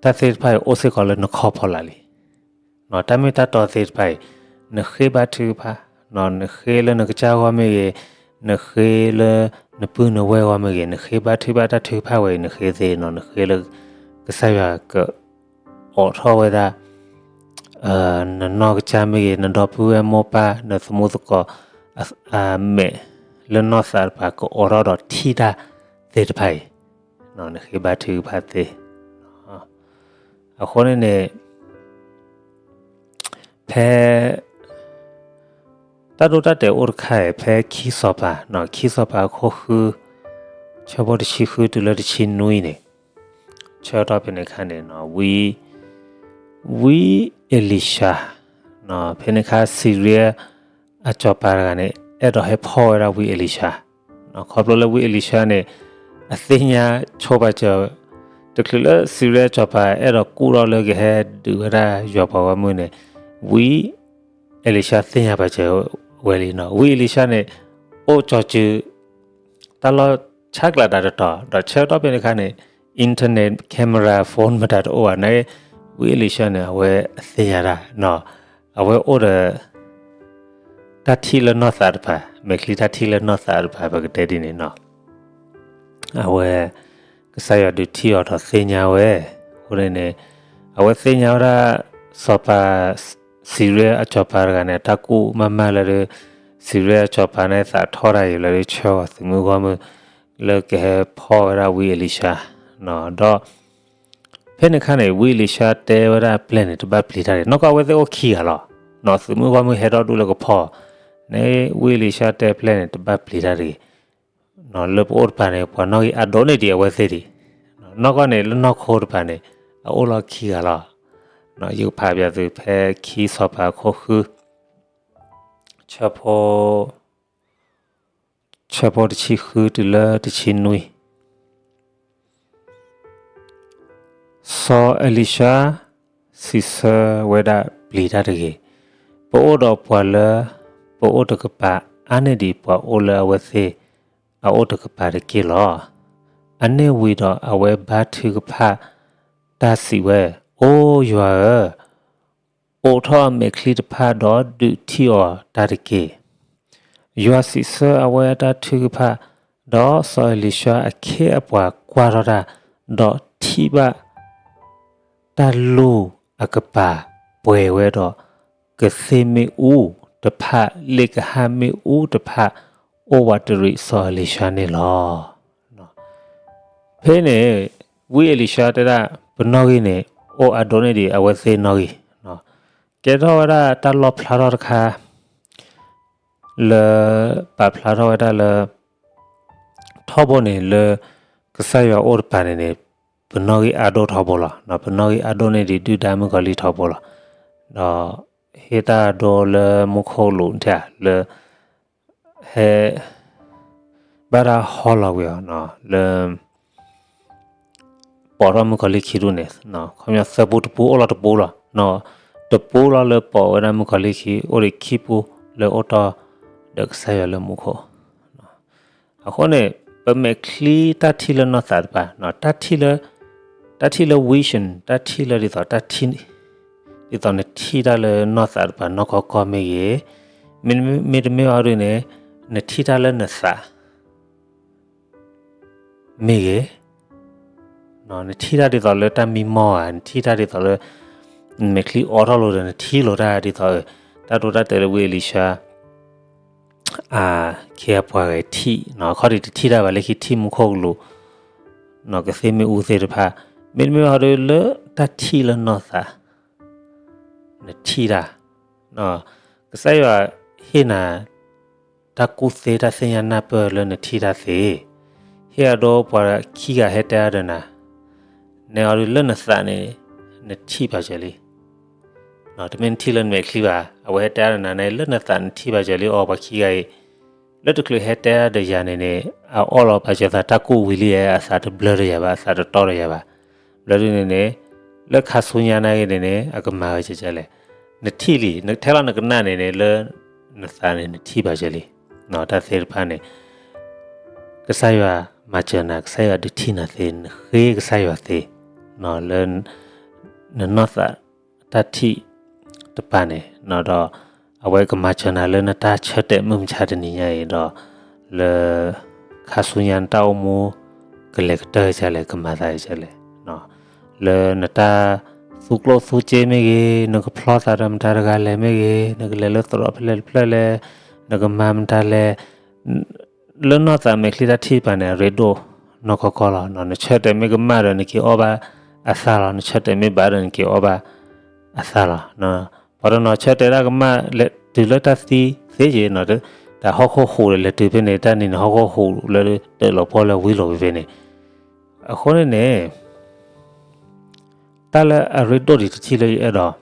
တၢ်သ့ၣ်တဖၣ်အံၤအိၣ်စ့ၢ်ကီးလၢနခီၣ်ဖီလာ်လံ. တၢ်မ့ၢ်တၢ်တီသ့ၣ်တဖၣ်အံၤ နဃ့ဘါထုကဖၣ်, နဃ့လၢနကစၢ်အဂီၢ်မ့ၢ်ဂ့ၤ, နဃ့လၢနပုၢ်နဝဲၢ်အဂီၢ်မ့ၢ်ဂ့ၤ, နဃ့ဘါထုကဖၣ်တၢ်ထုကဖၣ်ဝဲအံၤ နဃ့သ့နီၤ, နဃ့လၢ ကစၢ်ယွၤကအိးထီၣ်ဝဲဒၣ် နနီၢ်ကစၢ်မ့ၢ်ဂ့ၤ, နဒီပုၢ်ဝဲၢ်မိၢ်ပၢ်, နသမူသကိး အမဲာ်လၢနီၢ်သးတဖၣ် ကအိးထီၣ်ဒီးထံၣ်တၢ်သ့ၣ်တဖၣ်အံၤ နဃ့ဘါထုကဖၣ်သ့. အဃိန့ၣ်န့ၣ် ဖဲ တၢ်ဒိတၢ်တဲာ်အိၣ်တခါအံၤ ဖဲခံစီၤပၤ, ခံစီၤပၤအခိၣ်ဃု, ဆၢဖိတဆံဃုတုၤလၢတဆံနွံန့ၣ်, ဆၢကတီၢ်ဖဲန့ၣ်အခါန့ၣ် ဝံ ဝံအ့လံၡါ, ဖဲန့ၣ်အခါ စံရံယါအစီၤပၤတဂၤန့ၣ် အဲၣ်ဒိးဟဲဖီၣ်ဝဲဒၣ်ဝံအ့လံၡါ, ခီဖျိလၢဝံအ့လံၡါန့ၣ် အသ့ၣ်ညါဆိပာ်စၢၤ တချုးလၢစံရံယါအစီၤပၤ အဲၣ်ဒိးကူၣ်ထီၣ်လၢကဟဲဒုးဝဲဒၣ်ယွၤပှၤဂီၢ်မုၢ်န့ၣ် ဝံအ့လံၡါသ့ၣ်ညါပာ်စၢၤဝဲလံနီၤ. ဝံအ့လံၡါန့ၣ် အိၣ်ကၠီၤစုၤ တၢ်လီၢ်ဆါကျးတၢ်တတီၤ, ဒီးဆၢကတီၢ်ဖဲန့ၣ်အခါန့ၣ် internet, camera, phone မတၤတအိၣ်ဘၣ်န့ၣ်, ဝံအ့လံၡါန့ၣ် အဝဲအသ့ၣ်ညါတၢ်, အဝဲအိၣ်ဒီး တၢ်ထံၣ်လၢနီၢ်သးတဖၣ်, မဲာ်ချံတၢ်ထံၣ်လၢနီၢ်သးတဖၣ် ပကတဲဒ်န့ၣ်နီၤ. အဝဲ ကစၢ်ယွၤဒုးထံၣ်အီၤဒီးသ့ၣ်ညါဝဲ, အဃိန့ၣ်န့ၣ် အဝဲသ့ၣ်ညါဝဲဒၣ် စီၤပၤ စံရံယါအစီၤပၤတဂၤန့ၣ် တၢ်ကူၣ်မးမးလၢ စံရံယါအစီၤပၤန့ၣ် သးထီၣ်တၢ်အံၤလၢ ဆှၢအီၤသုးမုၢ်ဂီၢ်မုၢ် လၢကဟဲဖီၣ်ဝဲဒၣ်ဝံအ့လံၡါ, ဒီး ဖဲန့ၣ်အခါန့ၣ် ဝံအ့လံၡါတဲဝဲဒၣ်အပျဲၢ်န့ၣ် တဘၣ်ပျံၤတၢ်တဂ့ၤ. နီၢ်ကီၢ်အဝဲသ့ၣ်အိၣ်ခံဂၤလီၤ. နီၢ်သုးမုၢ်ဘီမုၢ်ဟဲထီၣ်ဒူၣ်လၢကဖီ, န့ၣ် ဝံအ့လံၡါတဲအပျဲၢ်န့ၣ် တဘၣ်ပျံၤတၢ်တဂ့ၤ. လၢပအိၣ်တပၤန့ၣ် ပှၤနီၣ်ဂံၢ်အါဒိၣ်န့ၢ်ဒံးအဝဲသ့ၣ်ဒံး. နီၢ်ကီၢ်န့ၣ် လၢနီၢ်ခိတပၤန့ၣ် အအိၣ်လီၢ်ခံဂၤလီၤ. ယကဖးပၠးသုဖဲခံစီၤပၤအခိၣ်ဃု ဆၢဖိ ဆၢဖိတဆံဃုတုၤလၢတဆံနွံ. စီၤအ့လံၡါစံးဆၢဝဲဒၣ်ပျံၤတၢ်တဂ့ၤ, ပအိၣ်ဒီးပှၤလၢ ပအိၣ်တကပၤအါန့ၢ်ဒံးပှၤအိၣ်လၢအဝဲသ့ၣ်အအိၣ်တကပၤတက့ၢ်လီၤ. အန့ၣ်ဝံၤဒီးအဝဲဘါထုကဖၣ်တၢ်စံးဝဲ, အိယွၤဧၢ, အိးထီၣ်အမဲာ်ချံတဖၣ်ဒီးဒုးထံၣ်အီၤတၢ်တက့ၢ်. ယွၤစံးဆၢအဝဲအတၢ်ထုကဖၣ်, ဒီးစီၤအ့လံၡါအခ့အပှၤကွၢ်ထီၣ်တၢ်, ဒီးထံၣ်ဘၣ် တၢ်လူၢ်အကပၤပှဲၤဝဲဒီး ကသ့ၣ်မ့ၣ်အူတဖၣ် လ့ၣ်ကဟၣ်မ့ၣ်အူတဖၣ် အိၣ်ဝးတရံးစီၤအ့လံၡါန့ၣ်လီၤ. ဖဲန့ၣ် ဝံအ့လံၡါတဲဒၣ် ပနီၣ်ဂံၢ်န့ၣ် အိၣ်အါဒိၣ်န့ၢ်ဒံးအဝဲသ့ၣ်နီၣ်ဂံၢ်, ကဲထီၣ်ဝဲဒၣ်တၢ်လီၣ်ဖျါထီၣ်တခါ လၢ ပာ်ဖျါထီၣ်ဝဲဒၣ်လၢ ထီဘိန့ၣ်လၢ ကစၢ်ယွၤအိၣ်တပၤန့ၣ်န့ၣ် ပနီၣ်ဂံၢ်အါဒိၣ်ထီဘိလီၤ. ပနီၣ်ဂံၢ်အါဒိၣ်န့ၢ်ဒံးဒုၣ်ဒါမုၣ်ကီၤလံၢ်ထီဘိလီၤ. ဒီး ဟ့ၣ်တၢ်ဒိလၢမူခိၣ်ကလူးတၢ်လၢ ဟဲ ဘၣ်တၢ်ဟီလီၤကွံာ်အီၤ လၢ ပိာ်ထီၣ်မုၣ်ကီၤလံၢ်ခံဒူၣ်န့ၣ် ခီပညီသၢပူတပူအိၣ်လီၤတပူလီၤ. တပူလီၤလၢပိာ်ဝဲဒၣ်မုၣ်ကီၤလံၢ်ခံ အိၣ်ဒံးခံပူလၢအိၣ်တီၢ်ဒီးကစၢ်ယွၤလၢမူခိၣ်. အဃိန့ၣ် ပမဲာ်ချံတၢ်ထံၣ်လၢနီၢ်သးတပၤ တၢ်ထံၣ်လၢ တၢ်ထံၣ်လၢ vision တၢ်ထံၣ်လၢဒ်သိး ဒ်သိးနထံၣ်တၢ်လၢနီၢ်သးတပၤနီၢ်ကီၢ်ကီၢ်မ့ၢ်ဂ့ၤ, မ့တမ့ၢ်ဘၣ်ဒ်န့ၣ် နထံၣ်တၢ်လၢနသး မ့ၢ်ဂ့ၤ, နထံၣ်တၢ်ဒ်သိးလၢတၢ်မံမီၢ်ဧါ, နထံၣ်တၢ်ဒ်သိးလၢ နမဲာ်ချံအိးထီၣ်လိာ်ဒီး နထံၣ်လိာ်တၢ်ဒ်သိး တၢ်ဒိတၢ်တဲာ်လၢဝံအ့လံၡါ အခ့အပှၤဂၤထံၣ်, ခီဒံးတထံၣ်တၢ်ဘၣ်လၢခံထံၣ်မူခိၣ်ကလူး, ကသ့ၣ်မ့ၣ်အူသ့ၣ်တဖၣ်, မ့တမ့ၢ်ဘၣ်ဒီးလၢတၢ်ထံၣ်လၢနီၢ်သး နထံၣ်တၢ်, ကစၢ်ယွၤဟ့ၣ်နၤ တၢ်ကူၣ်သ့တၢ်သ့ၣ်ညါနၢ်ပၢၢ်လၢနထံၣ်တၢ်သ့, ဟ့ၣ်အဒိပှၤခံဂၤဟဲတဲအါဒီးနၤ, နဲအီၤဒုးလၢနသးန့ၣ် နထံၣ်ဘၣ်စၢၤလံ, တမ့ၢ်နထံၣ်လၢနမဲာ်ချံဘၣ်, အဝဲဟဲတဲအါဒီးနၤန့ၣ် လၢနသးနထံၣ်ဘၣ်စၢၤလံအီၤပှၤခံဂၤအံၤ, လၢတချုးဟဲတဲအါဒီးယၤန့ၣ်န့ၣ် အအီၣ်လီၤပာ်စၢၤသးတၢ်ကူၣ်ဝံၤလံဧါ, အသးတဘျၢဒီးယၤဘၣ်, အသးတတီဒီးယၤဘၣ်, ဘျီဒုန့ၣ်န့ၣ် လၢခါဆူညါနာ်က့န့ၣ်န့ၣ် အကမၤဝဲကဲကဲလဲၣ်, နထံၣ်လံ, နထဲလီၤနကနၣ်န့ၣ်န့ၣ် လၢနသးန့ၣ် နထံၣ်ဘၣ်စၢၤလံ, တၢ်သ့ၣ်တဖၣ်န့ၣ် ကစၢ်ယွၤမၤစၢၤနၤ, ကစၢ်ယွၤဒုးထံၣ်နၤသ့, နဃ့ကစၢ်ယွၤသ့, လၢ နနီၢ်သးတၢ်ထံၣ်တပၤန့ၣ်, ဒီးအဝဲကမၤစၢၤနၤလၢနတၢ်ဆၢတဲာ်မုၢ်မဆါတနံၤညါအံၤဒီး လၢ ခါဆူညါနတၢ်အိၣ်မူ ကလဲၤကတၢၢ်ကဲလဲၣ်, ကမၤသးကဲလဲၣ်, လၢနတၢ်သူကျိၣ်သူစ့မ့ၢ်ဂ့ၤ, နကဖျီသးဒီးမတၤတဂၤလဲၣ်မ့ၢ်ဂ့ၤ, နကလဲၤလၢသရိာ်ဖဲလဲၣ်တဖျၢၣ်လဲၣ်, နကမၤမတၤလဲၣ် လၢနီၢ်သးမဲာ်ချံတၢ်ထံၣ်တပၤန့ၣ် အရ့ဒိၣ်နီၢ်ကီၢ်ကီၢ်လီၤ. နဆၢတဲာ်မ့ၢ်ကမၣ်ဒီးနက့ၤအီၣ်ဘၣ်အသၣ်လီၤ. နဆၢတဲာ်မ့ၢ်ဘၣ်ဒီးနက့ၤအီၣ်ဘၣ်အသၣ်လီၤ. ပှၤတနီၤဆၢတဲာ်တၢ်ကမၣ်လဲၤတုၤလၢတၢ်သံသ့ယ့ၣ်, တၢ်ဟီၣ်ခိၣ်ဟူးဒီးလဲၤတုၤဖဲန့ၣ်, တၢ်နံၤန့ၣ်ဟီၣ်ခိၣ်ဟူးလၢတၢ်လီၤပှီၢ်လၢဝံၤလီၤဝံၤဖဲန့ၣ်, အဃိန့ၣ်န့ၣ် တၢ်လၢအရ့ဒိၣ်ဒံးတထံၣ်လၢယအဲၣ်ဒိး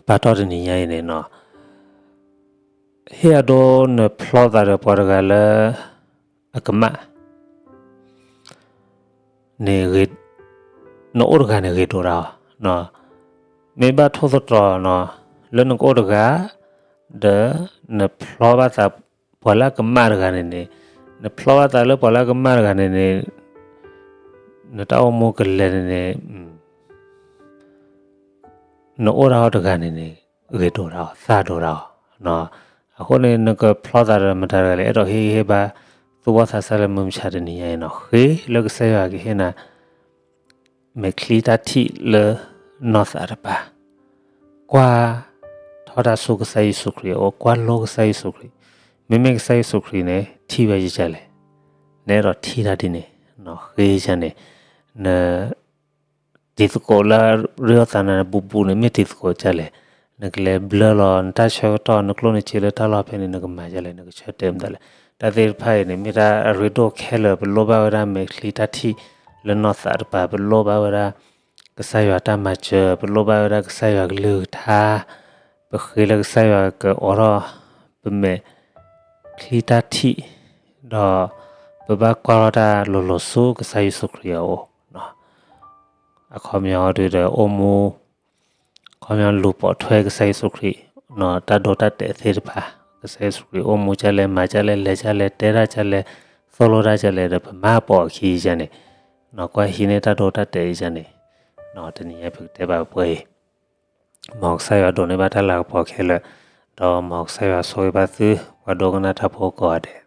ပာ်တီၢ်တနံၤညါအံၤန့ၣ်, ဟ့ၣ်အဒိနဖျီသးဒီးပှၤတဂၤလၢ အကမၣ် န့ၣ် နအိၣ်တဂၤန့ၣ်ဂ့ၤဒိၣ်တၢ်အီၤ, မ့ၢ်ဘၣ်ထိၣ်သတြီၤ လၢနကအိၣ်တဂၤ ဒီးနဖျီဘၣ်သးပှၤလၢအကမၣ်တဂၤန့ၣ်န့ၣ်, နဖျီဘၣ်သးလၢပှၤလၢအကမၣ်တဂၤန့ၣ်န့ၣ်, နတၢ်အိၣ်မူကလဲၤန့ၣ်န့ၣ် နအိၣ်တၢ်အီၤတဂၤန့ၣ်န့ၣ် ဂ့ၤဒိၣ်တၢ်အီၤ သၣ်ဒိၣ်တၢ်အီၤ, အဃိန့ၣ် နကဖျီသးဒီးမတၤတဂၤလဲၣ်, အဲၣ်ဒိးဟ့ၣ်ဂံၢ်ဟ့ၣ်ဘါ သူၣ်ဘီၣ်သးစၢ်လၢမုၢ်မဆါတနံၤညါအံၤန့ၣ်, ဃ့လၢကစၢ်ယွၤကဟ့ၣ်နၤ မဲာ်ချံတၢ်ထံၣ်လၢနီၢ်သးတပၤ, ကွၢ်ထီၣ်တၢ်ဆူကစၢ်ယ့ၣ်ၡူးခရံာ်အအိၣ်, ကွၢ်လိကစၢ်ယ့ၣ်ၡူးခရံာ်, မ့မ့ၢ်ကစၢ်ယ့ၣ်ၡူးခရံာ်န့ၣ် ထံၣ်ဝဲယကလဲၣ်, နအဲၣ်ဒိးထံၣ်တၢ်ဒ်န့ၣ်, ဃ့ယကန့ၣ်, န တံၤသကိးလၢရ့အီၣ်သးနၤဘူးဘူးန့ၣ် မ့ၢ်တံၤသကိးဒ်လဲၣ်. နကလဲၤဘျၢလီၤနတၢ်ဆၢကတီၢ် နကျိၣ်နစ့လၢတၢ်လီၢ်ဖဲန့ၣ် နကမၤဒ်လဲၣ်, နကဆၢတဲာ်မတၤလဲၣ်. တၢ်သ့ၣ်တဖၣ်အံၤန့ၣ် မ့ၢ်တၢ်အရ့ဒိၣ်ခဲလၢာ်. ပလိၣ်ဘၣ်ဝဲဒၣ်မဲာ်ချံတၢ်ထံၣ်လၢနီၢ်သးတပၤ, ပလိၣ်ဘၣ်ဝဲဒၣ်ကစၢ်ယွၤတၢ်မၤစၢၤ, ပလိၣ်ဘၣ်ဝဲဒၣ်ကစၢ်ယွၤကလုၢ်ကထါ, ပဃ့လၢကစၢ်ယွၤကအိးထီၣ်ပမဲာ်ချံတၢ်ထံၣ်, ဒီးပဘၣ်ကွၢ်ထီၣ်တၢ်လိၤလိၤဆူကစၢ်ယ့ၣ်ၡူးခရံာ်အအိၣ်. အခီပညီဒုးဒီးအိၣ်မူ, ခီပညီလူၤပိာ်ထွဲကစၢ်ယ့ၣ်ၡူးခရံာ်, တၢ်ဒိတၢ်တဲာ်သ့ၣ်တဖၣ်, ကစၢ်ယ့ၣ်ၡူးခရံာ်အိၣ်မူဒ်လဲၣ်, မၤဒ်လဲၣ်, လဲၤဒ်လဲၣ်, တဲဒၣ်ဒ်လဲၣ်, သိၣ်လိဒၣ်ဒ်လဲၣ်ဒီး ပမၤပိာ်အခံယၤန့ၣ်, ကွၢ်ဟံးန့ၢ်တၢ်ဒိတၢ်တဲာ်ယၤန့ၣ်, တနံၤအံၤပကတဲဘၣ်ပှဲၤအံၤ, မ်ကစၢ်ယွၤဒိးန့ၢ်ဘၣ်တၢ်လၤကပီၤခဲလၢာ်, ဒီးမ်ကစၢ်ယွၤဆိၣ်ဂ့ၤဘၣ်သု ပှၤဒိကနၣ်တၢ်ဖိကိးဂၤဒဲး.